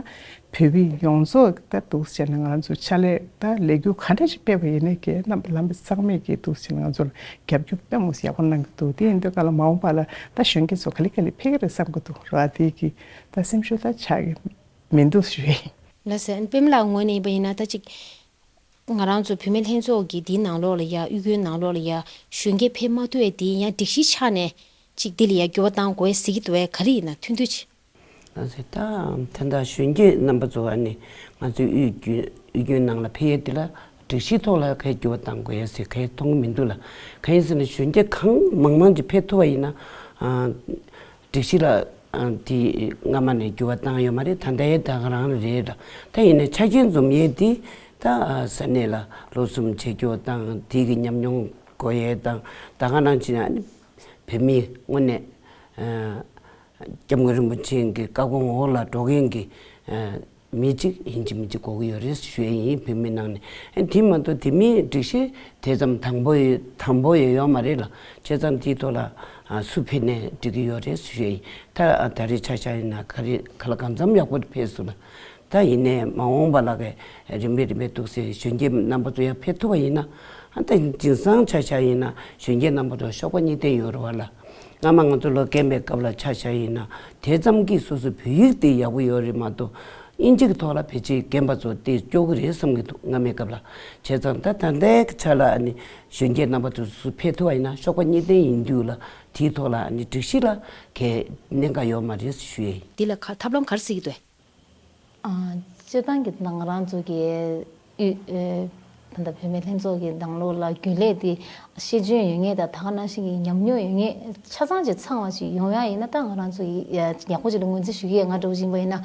བོད་མི་ཡོངས་རྫོགས་ད་འདུག་བྱས་ནས་ང་ཚོ་ཕྱག་ལས་ད་ལས་འགུལ་ག་འདྲ་ཞིག་སྤེལ་བ་ཡིན་ནའི་ཀྱི་རྣམ་པ་ལྷན་རྒྱས་ཚང་མས་ཀྱི་འདུག་བྱས་ནས་ང་ཚོ་ལ་རྒྱབ་སྐྱོར་དཔེ་མོ་ཡག་པོ་གནང་གི་འདུག་དེ་ཡིན་དུས་ག་ལ་མ་འོངས་པ་ལ་ད་གཞོན་སྐྱེས་ཚོ་ག་ལེ་ག་ལེ་ཕེབས་ཀྱི་རེད་བསམ་གྱི་འདུག་ར། དེ་གི་ད་སེམས་ཤུགས་ད་ཆག་གི་མི་འདུག་ཞུ་ཡིན། ལགས་སོ། ཨ་ནི་པད་མ་ལགས་ངོས་ནས་ཡིན་པ་ཡིན་ན་ད་ཅིག་ང་རང་ཚོ་བུད་མེད་ལྷན་ཚོགས་ཀྱི་འདིའི་ནང་ལོགས་ལ་ཡ་དབུས་རྒྱུན་ནང་ལོགས་ལ་ཡ་གཞོན་སྐྱེས་ཕེབས་མ་ཐུབ་པའི་འདི་ཡང་སྒྲིག་གཞི་ཆགས་ནས་ཅིག་འདི་ལ་ཡ་འགྱུར་བ་གཏང་དགོས་ཟེར་གྱི་འདུག་བས་ག་རེ་ཡིན་ན་ཐུང་ཐུང་ཅིག་ལགས་སོ། ད་ད་ལྟ་གཞོན་སྐྱེས་རྣམ་པ་ཚོ་ཨ་ནི་ང་ཚོའི་དབུས་རྒྱུན་དབུས་རྒྱུན་ནང་ལ་ཕེབས་ཡས་འདི་ལ་སྒྲིག་གཞི་ཐོག་ལ་གའི་འགྱུར་བ་གཏང་དགོས་ཡས་ཟེར་གའི་མཐོང་གི་མི་འདུག་ལ། གང་ཡིན་ཟེར་ན་གཞོན་སྐྱེས་གང་མང་མང་ཅིག་ཕེབས་ཐུབ་པ་ཡིན་ན་ཨ། སྒྲིག་གཞི་ལ་ཨ་དེ་སྔ་མ་ནས་འགྱུར་བ་བཏང་ཡོད་མ་རེད། ད་ལྟའི་ད་ག་རང་རེད་ལ། ད་ཡིན་ནའི་ཆ་རྐྱེན་འཛོམས་ཡས་དེ་ད་ས་གནས་ལ་ལོ་གསུམ་བྱེད་རྒྱུ་དང་དེ་གི་ཉམས་མྱོང་དགོས་ཡས་དང་ད་ག་ནང་བཞིན་ཨ་ནི་བོད་མི་དངོས་གནས་ཨ་སྐྱབས་མགོན་རིན་པོ་ཆེ་གི་བཀའ་དགོངས་འོག་ལ་འགྲོ་མཁན་གྱི་ཨ་མི་གཅིག་ཡིན་གཅིག་མིན་གཅིག་དགོས་ཀྱི་ཡོད་རེད་ཞུ་ཡས་ཡིན། བོད་མི་ནང་ནས་ཨ་དེ་མ་གཏོགས་དེ་མིན་སྒྲིག་གཞི་དེ་ཙམ་དང་པོ་ཡོད་དང་པོ་ཡོད་ཡོད་མ་རེད་ལ། བྱས་ཙང་དེའི་ཐོག་ལ་ཨ་སུ་ཕེབས་ནས་འགྲིག་གི་ཡོད་རེད་ཞུ་ཡས་ཡིན། ད་ད་རེས་ཆ་བཞག་ཡིན་ན་ག་རེ་ག་ལ་གང་འཚམ་ཡག་པོ་ཕེབས་སོང་ལ། ད་ཡིན་ནའི་མ་འོངས་པ་ལ་གས་རིམ་པས་རིམ་པས་འདུག་སེ་གཞོན་སྐྱེས་རྣམ་པ་ཚོ་ཡང་ཕེབས་ཐུབ་པ་ཡིན་ན་ཨ་ད་དེང་སང་ཆ་བཞག་ཡིན་ན་གཞོན་སྐྱེས་རྣམ་པ་ཚོ་གཤོག་པ་གཉིས་ལྡན་ཡོད་རེད་བ་ལ། སྔ་མ་ང་ཚོ་ལོ་རྒན་པའི་སྐབས་ལ་ཆ་བཞག་ཡིན་ན་དེ་ཙམ་གྱིས་སོ་སོའི་བོད་ཡིག་དེ་ཡག་པོ་ཡོད་རེད་མ་གཏོགས། དབྱིན་ཇི་གི་ཐོག་ལ་ཕལ་ཆེར་རྒན་པ་ཚོ་དེ་སྐྱོ་གི་རེད་བསམ་གྱི་འདུག་སྔ་མའི་སྐབས་ལ། བྱས་ཙང་ད་ད་ལྟའི་ཆ་ལ་ཨ་ནི་གཞོན་སྐྱེས་རྣམ་པ་ཚོ་སུ་ཕེབས་ཐུབ་པ་ཡིན་ན་གཤོག་པ་གཉིས་ལྡན་ཡིན་དུས་ལ་དེའི་ཐོག་ལ་ཨ་ནི་སྒྲིག་གཞི་ལ་གའི་གནད་འགག་ཡོད་མ་རེད་ཞུ་ཡས་ཡིན། འདི་ལ་ཁ་ཐབས་ལམ་ག་རེ་བརྩི་གི་འདུག་ཨ། སྤྱིར་བཏང་གི་ང་རང་ཚོ་གི་ཨུ་ཨེ་ད་ལྟ་བུད་མེད་ལྷན་ཚོགས་ཀྱི་ནང་ལོགས་ལ་རྒྱུན་ལས་དེ་ཤེས་འཇོན་ཡོད་མཁན་དང་ད་ག་ནང་བཞིན་གྱི་ཉམས་མྱོང་ཡོད་མཁན་ཆ་ཚང་ཅིག་ཚང་བ་ཞིག་ཡོང་ཡ་ཡིན་ན་ད་ང་རང་ཚོ་ཡི་ཡག་པོ་ཅིག་ལ་ངོས་འཛིན་ཞུ་གི་ཡོད། ང་འདྲ་བོ་ཅིག་ཡིན་པ་ཡིན་ན།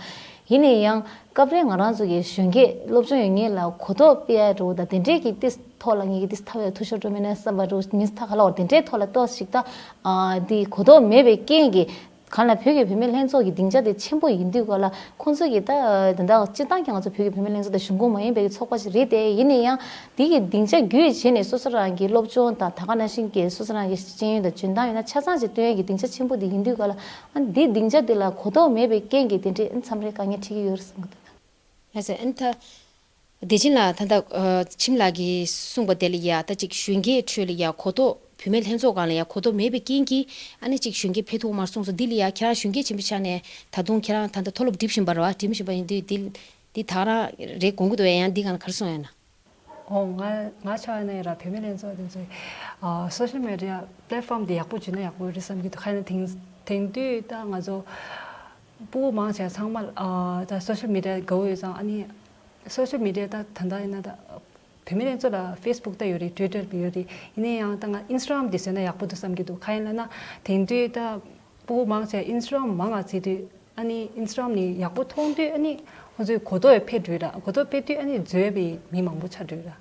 ཡིན་ནའི་ཡང་སྐབས་རེ་ང་རང་ཚོ་གི་གཞོན་སྐྱེས་སློབ་སྦྱོང་ཡོད་མཁན་ལ་གོ་རྟོགས་སྤེལ་ཡ་འདྲ་བོ་དང་དེ་འདྲས་ཀྱི་ཏིས་ཐོག་ལ་ངེད་ཀྱི་ཏིས་ཐབས་ཡ་འཐུས་ཤོར་འགྲོ་མེད་ན་བསམ་པ་འདྲ་བོ་མིན་ཐ་ག་ལ་བ་དེ་འདྲས་ཐོག་ལ་ཏོག་ཞིག་ད་ཨ་དེ་གོ་རྟོགས་མེད་པའི་རྐྱེན་གྱིས། གང་ལ་བོད་ཀྱི་བུད་མེད་ལྷན་ཚོགས་ཀྱི་སྡིངས་ཆ་དེ་ཆེན་པོ་ཡིན་དུས་ག་ལ་ཁོང་ཚོ་གི་ད་དེ་འདྲ་སྤྱིར་བཏང་གི་ང་ཚོ་བོད་ཀྱི་བུད་མེད་ལྷན་ཚོགས་དེ་གཞུང་ཁོངས་མ་ཡིན་པའི་ཚོགས་པ་ཞིག་རེད་དེ། ཡིན་ན་ཡང་དེ་གི་སྡིངས་ཆ་བརྒྱུད་བྱས་ནས་སོ་སོ་རང་གི་སློབ་སྦྱོང་དང་ད་ག་ནང་བཞིན་གྱི་སོ་སོ་རང་གི་ཤེས་ཡོན་དང་འཇོན་ཐང་ཡོད་ན་ཆ་ཚང་ཞིག་སྟོན་ཡས་ཀྱི་སྡིངས་ཆ་ཆེན་པོ་དེ་ཡིན་དུས་ག་ལ་ཨ་འདི་སྡིངས་ཆ་དེ་ལ་གོ་རྟོགས་མེད་པའི་རྐྱེན་གྱིས་དེ་འདྲའི་མཚམས་རེ་དཀའ་ངལ་འཕྲད་ཀྱི་ཡོད་རེད་བསམ་གྱི་འདུག་ལགས་སོ། ཨ་ནི་ད། བདེ་ཆེན་ལགས་ད་ལྟ་ཨ་ཁྱིམ་ལགས་ཀྱིས་གསུངས་པ་དེ་ལ་ཡ་ད་ཅིག་གཞོན་སྐྱེས་ཁྲོད་ལ་ཡ་གོ་རྟོགས་བུད་མེད་ལྷན་ཚོགས་སྒང་ལ་ཡ་གོ་རྟོགས་མེད་པའི་རྐྱེན་གྱིས་ཨ་ནི་ཅིག་གཞོན་སྐྱེས་ཕེབས་ཐུབ་མ་སོང་ཙང་འདི་ལ་ཡ་ཁྱེད་རང་གཞོན་སྐྱེས་ཆེན་པོ་ཆགས་ནས་ད་དུང་ཁྱེད་རང་ད་ལྟ་མཐོ་སློབ་འགྲིམ་བཞིན་པ་རེད་བ། འགྲིམ་བཞིན་པ་ཡིན་དུས་འདི་འདི་ད་རང་རེད་དགོངས་ཀྱི་འདུག་ཡ། ཡང་འདི་སྒང་ལ་ག་རེ་གསུངས་ཡོད་ན། ཨོ་ང་ང་ཆ་བ་ནས་ར་བུད་མེད་ལྷན་ཚོགས་དེ་ཚོའི་ཨ་སོ་ཤལ་མི་ཌི་ཡ་པི་ལེ་ཊི་ཕོམ་དེ་ཡག་པོ་བྱུང་ན་ཡག་པོ་རེད་བསམ་གྱི་འདུག་ཁ་ན་དེང་དེང་དུས་ད་ང་ཚོ་སྤུ་གུ་མང་ཆེ་ཚང་མ་ཨ་ད་སོ་ཤལ་མི་ཌི་ཡ་དགའ་བོ་ཡོད་ཙང་ཨ་ནི། སོ་ཤལ་མི་ཌི་ཡ་ད་ད་ལྟ་ཡིན་ན་ད་བུད་མེད་ལྷན་ཚོགས་ལ་ཕེ་སི་བུག་ད་ཡོད་རེད། ཊུ་ཝི་ཊར་ཡོད་རེད། ཡིན་ན་ཡང་ད་ང་ཨིན་སི་ཊ་གྷ་རམ་དེ་བཟོས་ན་ཡག་པོ་འདུག་བསམ་གྱི་འདུག་གང་ཡིན་ལབ་ན་དེང་དུས་ད་སྤུ་གུ་མང་ཆེ་ཨིན་སི་ཊ་གྷ་རམ་མང་ང་བརྩིས་དུས་ཨ་ནི་ཨིན་སི་ཊ་གྷ་རམ་ནས་ཡག་པོ་མཐོང་དུས་ཨ་ནི་ཁོ་ཚོའི་གོ་རྟོགས་འཕེལ་འགྲོ་ར། གོ་རྟོགས་འཕེལ་དུས་ཨ་ནི་འཛུལ་བའི་མི་མང་པོ་ཆགས་འགྲོ་ར།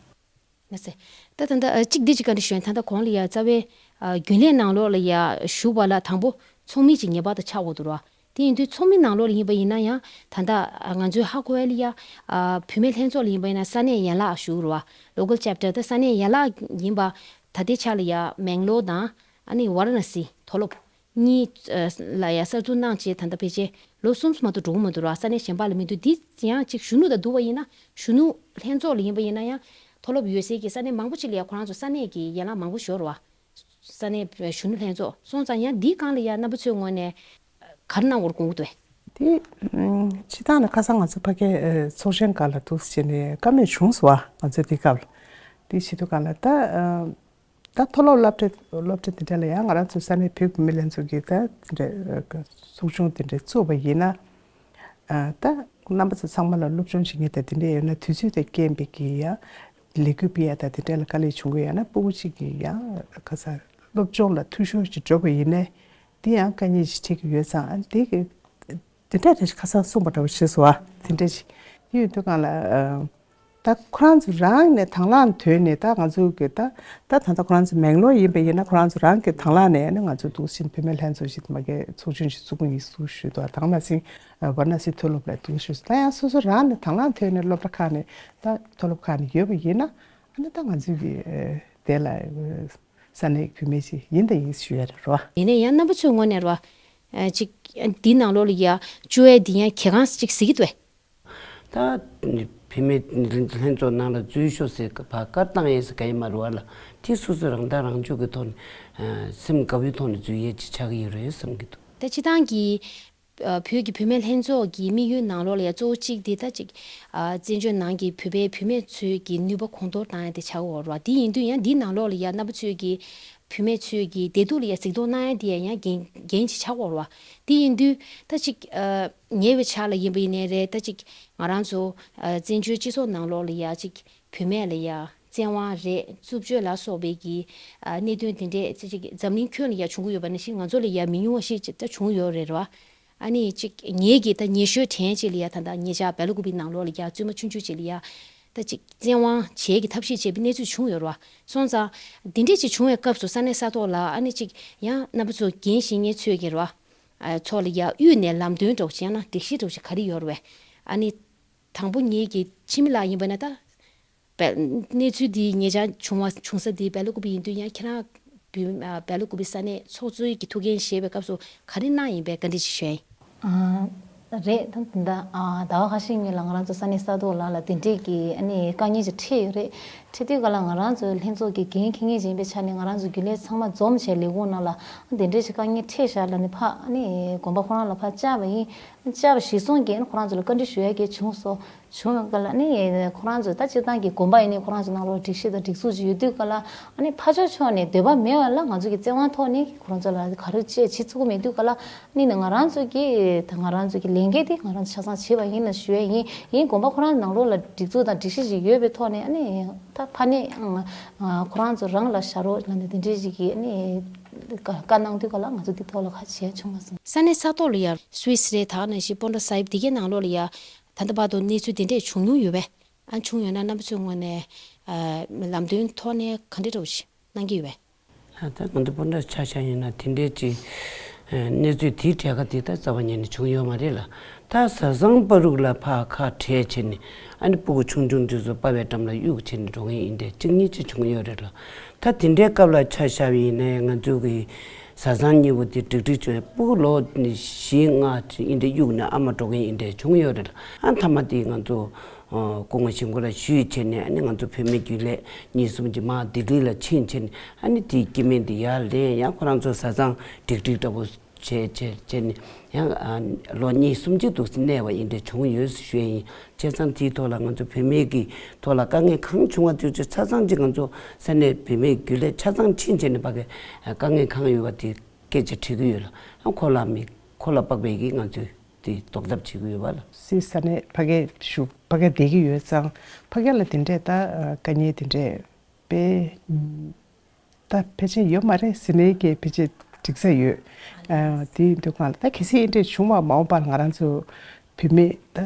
ལགས་སེ། ད་ད་ལྟ་ཨ་གཅིག་འདི་གཅིག་བཀའ་འདྲི་ཞུ་ཡིན། ད་ལྟ་གོང་ལ་ཡ་རྩ་བའི་ཨ་རྒྱུན་ལས་ནང་ལོགས་ལ་ཡ་ཞུགས་པ་ལ་དང་པོ་ཚོགས་མི་གཅིག་ངེས་པར་དུ་ཆགས་དགོས་འདུག་ར། དེ་ཡིན་དུས་ཚོགས་མི་ནང་ལོགས་ལ་ཡིན་པ་ཡིན་ན་ཡང་ད་ལྟ་ང་ཚོའི་ཧ་གོ་བ་ལ་ཡ་ཨ་བུད་མེད་ལྷན་ཚོགས་ལ་ཡིན་པ་ཡིན་ན་ས་གནས་ཡན་ལག་ཞུགས་རེད་བ། ལོ་ཀལ་ཅེབ་ཊར་ད་ས་གནས་ཡན་ལག་ཡིན་པ་ད་ལྟའི་ཆ་ལ་ཡ་མེང་ལོར་དང་ཨ་ནི་ཝ་ར་ཎ་སི་མཐོ་སློབ་གཉིས་ཨ་ལ་ཡ་གསར་འཛུགས་གནང་བྱས་ད་ལྟ་ཕལ་ཆེར་ལོ་གསུམ་མ་གཏོགས་འགྲོ་གི་མི་འདུག་ར། ས་གནས་གཞན་པ་ལ་མི་འདུག་འདི་ཡང་ཅིག་གཞོན་ནུ་དང་བསྡུར་བ་ཡིན་ན་གཞོན་ནུ་ལྷན་ཚོགས་ལ་ཡིན་པ་ཡིན་ན་ཡང་མཐོ་སློབ་ཡོད་སའི་གི་ས་གནས་མང་པོ་ཅིག་ལ་ཡ་ཁོ་རང་ཚོ་ས་གནས་ཀྱི་ཡན་ལག་མང་པོ་ཤོར་བ། ས་གནས་གཞོན་ནུ་ལྷན་ཚོགས་སོང་ཙང་ཡང་འདིའི་སྒང་ལ་ཡ་རྣམ་པ་ཚོའི་ངོས་ནས་ག་རེ་གནང་དགོས་དགོངས་ཀྱི་འདུག་དེ་ཨ་སྤྱིར་བཏང་ནས་ཁ་སང་ང་ཚོ་ཕ་གིའི་ཨ་ཚོགས་ཆེན་སྒང་ལ་འདུག་སེ་བྱས་ནས་བཀའ་མོལ་བྱུང་སོང་བ། ང་ཚོ་དེའི་སྐབས་ལ་དེ་བྱེད་དུས་སྒང་ལ་ད་ཨ་ད་མཐོ་སློབ་སློབ་གྲྭ་སློབ་གྲྭ་དེ་འདྲ་ལ་ཡང་ང་རང་ཚོའི་ས་གནས་བོད་བུད་མེད་ལྷན་ཚོགས་ཀྱི་ད་དེ་འདྲ་ཚོགས་ཆུང་དེ་འདྲ་བཙུགས་པ་ཡིན་ན། ཨ་ད་རྣམ་པ་ཚོ་ཚང་མ་ལ་སློབ་སྦྱོང་བྱེད་མཁན་དང་དེ་འདྲ་ཡོད་ན་དུས་ཚོད་དང་རྐྱེན་པས་ཀྱི་ཡ་ལས་འགུལ་སྤེལ་ཡ་དང་དེ་འདྲ་ལ་དཀའ་ལས་བྱུང་གི་ཡོད་ན་སྤུ་གུ་གཅིག་གི་ཡང་ཁ་ས་སློབ་སྦྱོང་ལ་འཐུས་ཤོར་ཞིག་འགྲོ་བ་ཡིན་ནའི་དེ་ཡང་དཀའ་ངལ་ཞིག་འཕྲད་ཀྱི་ཡོད་ཙང་ཨ་དེ་གི་ དེ་འདྲ་རེ་ཁ་སང་གསུངས་པ་འདྲ་བོ་ཞིག་སོང་བ། དེ་འདྲ་ཞིག་ཡོད་དུས་གང་ལ། ད་ཁོ་རང་ཚོ་རང་ནས་དང་བླངས་ཐོན་ནས། ད་ང་ཚོ་གི་ད་ད་ད་ལྟ་ཁོ་རང་ཚོ་མེང་ལོར་ཡིན་པ་ཡིན་ན། ཁོ་རང་ཚོ་རང་གི་དང་བླངས་ནས་ནི་ང་ཚོ་འདུག་བཞིན་བུད་མེད་ལྷན་ཚོགས་ཤིག་མ་གི་ཚོགས་ཆུང་ཞིག་བཙུགས་ཀྱི་ཡིན་ཟེར་ཞུས་འདུག་དང་ན་སིང་ཝཱ་ར་ཎ་སི་མཐོ་སློབ་ལ་འདུག་ཞུས། ད་ཡང་སོ་སོ་རང་ནས་དང་བླངས་ཐོན་ནས་སློབ་གྲྭ་ཁག་ནས། ད་མཐོ་སློབ་ཁག་ནས་ཡོད་པ་ཡིན་ན། ཨ་ནི་ད་ང་ཚོ་གི་དེ་ལ་ས་གནས་བུད་མེད་ཅིག་ཡིན་དང་ཡིན་ཞུ་ཡ་རེད་རོ། ཡིན་ནའི་ཡང་རྣམ་པ་ཚོའི་ངོས་ནས་རོ། ཅིག་འདི་ནང་ལོགས་ལ་ཡ་བཅུག་ཡས་འདི་ཡང་གལ་འགངས་ཅིག་གཟིགས་ཀྱི་འདུག་ད་བུད་མེད་ལྷན་ཚོགས་ནང་ལ་འཛུལ་ཤོག་ཟེར་བ་བཀའ་བཏང་ཡས་ཟེར་ག་ཡིན་མ་རེད་བ་ལ། དེ་སོ་སོ་རང་ཐག་རང་གཅོད་ཀྱི་ཐོག་ནས། སེམས་དགའ་བོའི་ཐོག་ནས་འཛུལ་ཡས་ཅིག་ཆགས་ཀྱི་ཡོད་རེད་བསམ་གྱི་འདུག་ད་སྤྱི་བཏང་གི་བོད་ཀྱི་བུད་མེད་ལྷན་ཚོགས་ཀྱི་དམིགས་ཡུལ་ནང་ལོགས་ལ་ཡ་གཙོ་བོ་གཅིག་དེ་ད་ཅིག་བཙན་བྱོལ་ནང་གི་བོད་པའི་བུད་མེད་ཚོའི་གི་ནུས་པ་གོང་མཐོར་བཏང་ཡ་དེ་ཆགས་ཀྱི་ཡོད་རེད་བ། དེ་ཡིན་དུས་ཡང་འདིའི་ནང་ལོགས་ལ་ཡ་རྣམ་པ་ཚོའི་གི་བུད་མེད་ཚོའི་གི་བདེ་སྡུག་ལ་ཡ་གཟིགས་རྟོག་གནང་ཡ་དེ་ཡང་འགན་འགན་ཅིག་ཆགས་ཀྱི་ཡོད་རེད་བ། དེ་ཡིན་དུས་ད་ཅིག་ཉེ་བའི་ཆར་ལ་ཡིན་པ་ཡིན་ནའི་རེད། ད་ཅིག་ང་རང་ཚོ་བཙན་བྱོལ་སྤྱི་ཚོགས་ནང་ལོགས་ལ་ཡ་ཅིག་བུད་མེད་ལ་ཡ་བཙན་དབང་རེད། རྩུབ་སྤྱོད་ལ་སོགས་པའི་གི་གནད་དོན་དེ་འདྲས་ཅིག་ཅིག་འཛམ་གླིང་ཁྱོན་ལ་ཡ་བྱུང་གི་ཡོད་པ་ནང་བཞིན། ང་ཚོ་ལ་ཡ་མི་ཉུང་བ་ཞིག་ཅིག་ད་བྱུང་ཡོད་རེད་ར། ཨ་ནི་ཅིག་ངེད་ཀྱི་ད་ཉེ་ཤོས་དྲན་ཅིག་ལ་ཡ་ད་ད་ཉེ་ཆར་སྦེལ་ཀོབ་པི་ནང་ལོགས་ལ་ཡ་བཙུན་མ་ཆུང་ཆུང་ཅིག་ལ་ཡ་ད་ཅིག་བཙན་དབང་བྱེད་ཀྱི་ཐབས་ཤེས་བྱས་པའི་གནས་ཚུལ་བྱུང་ཡོད་ར། སོང་ཙང་དེ་འདྲས་ཅིག་བྱུང་བའི་སྐབས་སུ་ས་གནས་ས་ཐོག་ལ་ཨ་ནི་ཅིག་ཡང་རྣམ་པ་ཚོ་འགན་བཞེས་མཁན་ཚོས་ཀྱི་ར། ཚོགས་ལ་ཡ་དབུས་ནས་ལམ་སྟོན་འདྲ་བོ་ཅིག་ཡང་ན་སྒྲིག་གཞི་འདྲ་བོ་ཅིག་ག་རེ་ཡོད་རེད་བས། ཨ་ནི་དང་པོ་ངེད་ཀྱི་འཆི་མེད་ལགས་ཡིན་པ་ན་ད། སྦེལ་གནས་ཚུལ་འདི་ཉེ་ཆར་བྱུང་བ་བྱུང་ས་འདི་སྦེལ་ཀོབ་པི་ཡིན་དུས་ཡང་ཁྱེད་རང་བུ་སྦེལ་ཀོབ་པི་ས་གནས་ཚོགས་གཙོའི་གི་ཐུགས་འགན་བཞེས་པའི་སྐབས་སུ་ག་རེ་གནང་ཡིན་པའི་བཀའ་འདྲི་ཞིག་ཞུ་ཡིན། ཨ། རེད། ད་ད་ཨ་ཟླ་བ་ཁ་ཤས་སྔོན་ལ་ང་རང་ཚོ་ས་གནས་ས་ཐོག་ལ་ལ་དེ་འདྲས་ཀྱི་ཨ་ནི་དཀའ་ངལ་ཅིག་འཕྲད་ཡོད་རེད། འཕྲད་དུས་ག་ལ་ང་རང་ཚོའི་ལྷན་ཚོགས་ཀྱི་འགན་འཁྱེར་མཁན་ཅིག་ཡིན་པའི་ཆ་ནས་ང་རང་ཚོ་རྒྱུན་ལས་ཚང་མ་འཛོམས་བྱས་ལས་ཁུངས་ནང་ལ་དེ་འདྲས་ཅིག་དཀའ་ངལ་འཕྲད་བཞག་ལ་ནི་ཕ་ཨ་ནི་དགོན་པ་ཁོ་རང་ལ་ཕ་བཅར་བ་ཡིན། བཅར་བ་གཞིར་བཟུང་གིས་ཨ་ནི་ཁོ་རང་ཚོ་ལ་བཀའ་འདྲི་ཞུ་ཡ་གི་བྱུང་སོང་། བྱུང་བ་ག་ལ་ནི་ཁོ་རང་ཚོ་ད་སྤྱིར་བཏང་གི་དགོན་པ་ཡིན་ནའི་ཁོ་རང་ཚོ་ནང་ལོགས་སྒྲིག་གཞི་དང་སྒྲིག་འཛུགས་ཅིག་ཡོད་དུས་ག་ལ་ཨ་ནི་ཕར་ཕྱོགས་ཕྱོགས་ནས་འདོད་པ་མེད་པ་ལ་ང་ཚོ་གི་བཙན་དབང་ཐོག་ནས་ཁོ་རང་ཚོ་ལ་ག་རེ་བྱེད་བྱེད་ཚུགས་ཀྱི་མེད་དུས་ག་ལ་ནི་ནི་ང་རང་ཚོ་གི་ད་ང་རང་ཚོ་གི་ལས་འགན་དེ་ང་རང་ཚོ་ཆ་ཚང་བྱེད་པ་ཡིན་ལ་ཞུ་ཡ་ཡིན། ཡིན་དགོན་པ་ཁོ་རང་ནང་ལོགས་ལ་སྒྲིག་འཛུགས་དང་སྒྲིག་གཞི་ཞིག་ཡོད་པའི་ཐོག་ནས་ཨ་ནི་ད་ཕ་ནས་ཁོ་རང་ཚོ་རང་ལ་བྱ་རོགས་ལ་ནི་དེ་འདྲས་ཞིག་གི་ཨ་ནི་བཀའ་གནང་དུས་ག་ལ་ང་ཚོ་འདི་ཐོག་ལ་ཁ་བྱས་བྱུང་མ་སོང་། ས་གནས་ས་ཐོག་ལ་ཡ་སུད་སི་རེད། ད་ནང་བཞིན་པོན་ཌ་སཱ་ཧིབ་དེ་གའི་ནང་ལོགས་ལ་ཡ། ད་ལྟ་བར་དུ་གནས་ཚུལ་དེ་འདྲས་བྱུང་མྱོང་ཡོད་པས། ཨ་བྱུང་ཡོད་ན་རྣམ་པ་ཚོའི་ངོས་ནས་ཨ་ལམ་སྟོན་ཐོག་ནས་ག་འདྲ་འདྲ་བོ་ཞིག་གནང་གི་ཡོད་པས། ཨ་ད་ང་ཚོ་སྤུན་ཟླ་ཆ་བཞག་ཡིན་ན་དེ་འདྲས་ཅིག་ཨ་གནས་ཚུལ་དེའི་གྲས་ཀ་དེ་ད་རྩ་བ་ཉིད་ནས་བྱུང་ཡོད་མ་རེད་ལ། ད་བཟའ་ཚང་བར་དུ་ལ་ཕར་ཁ་བྲལ་བྱས་ནས་ཨ་ནི་སྤུ་གུ་ཆུང་ཆུང་དེ་ཚོ་པ་ཕའི་འགྲམ་ལ་གཡུག་བྱས་ནས་འགྲོ་མཁན་ཡིན་དེ་གཅིག་གཉིས་ཅིག་བྱུང་ཡོད་རེད་ལ། ད་དེ་འདྲའི་སྐབས་ལ་ཆ་བཞག་པ་ཡིན་ན་ང་ཚོ་གི་བཟའ་ཚང་གཉིས་པོ་དེ་འགྲིག་འགྲིག་བྱུང་ཡ། སྤུ་གུ་ལོ་བཞི་ལྔ་ཅིག་ཡིན་དེ་གཡུག་ནས་ཨ་མ་འགྲོ་མཁན་ཡིན་དེ་བྱུང་ཡོད་རེད། ཨ་མཐའ་མ་དེ་ང་ཚོ་ཨ་སྐུ་ངོ་ཞིང་ཁོ་ལ་ཞུས་བྱས་ནས་ཨ་ནི་ང་ཚོ་བུད་མེད་རྒྱུན་ལས་གཉིས་གསུམ་ཅིག་མར་ལྡི་ལི་ལ་ཕྱིན་བྱས་ནས་ཨ་ནི་དེའི་སྐྱེ་དམན་དེ་ཡར་ལེན་ཡ། ཁོ་རང་ཚོ་བཟའ་ཚང་འགྲིག་འགྲིག་འདྲ་པོ་བྱས་བྱས་བྱས་ནས་ཡང་ཨ་ལོ་གཉིས་གསུམ་ཅིག་འདུག་སེ་གནས་པ་ཡིན་དེ་བྱུང་ཡོད་ཞུ་ཡ་ཡིན། བྱས་ཙང་དེའི་ཐོག་ལ་ང་ཚོ་བུད་མེད་ཀྱི་ཐོག་ལ་དཀའ་ངལ་གང་བྱུང་བ་དུས་ཚོད་ཆ་ཚང་ཅིག་ང་ཚོ་ས་གནས་བུད་མེད་རྒྱུན་ལས་ཆ་ཚང་ཕྱིན་བྱས་ནས་ཕ་གི་དཀའ་ངལ་གང་ཡོད་པ་དེ་སྐད་ཆ་དྲིས་ཀྱི་ཡོད་ལ། ཁོ་ལ་མི་ཁོ་ལ་དཔག་པའི་གི་ང་ཚོས་དེ་རྡོག་རྡབ་བྱེད་ཀྱི་ཡོད་པ་ལ། སུད་སི་ས་གནས་ཕ་གིར་བཞུགས་ཕ་གིར་བསྡད་ཀྱི་ཡོད་ཙང་ཕ་གི་ལ་དེ་འདྲས་ད་དཀའ་ངལ་དེ་འདྲས་དཔེ་ད་ཕལ་ཆེར་ཡོད་མ་རེད་ཟེར་ནས་ཀྱི་ཕལ་ཆེར་འགྲིག་ས་ཡོད། ཨ་དེ་ཡིན་དུས་གང་ལ་ད་གལ་སྲིད་འདི་འདྲས་བྱུང་བ་མ་འོངས་པ་ལ་ང་རང་ཚོ་བུད་མེད་ད་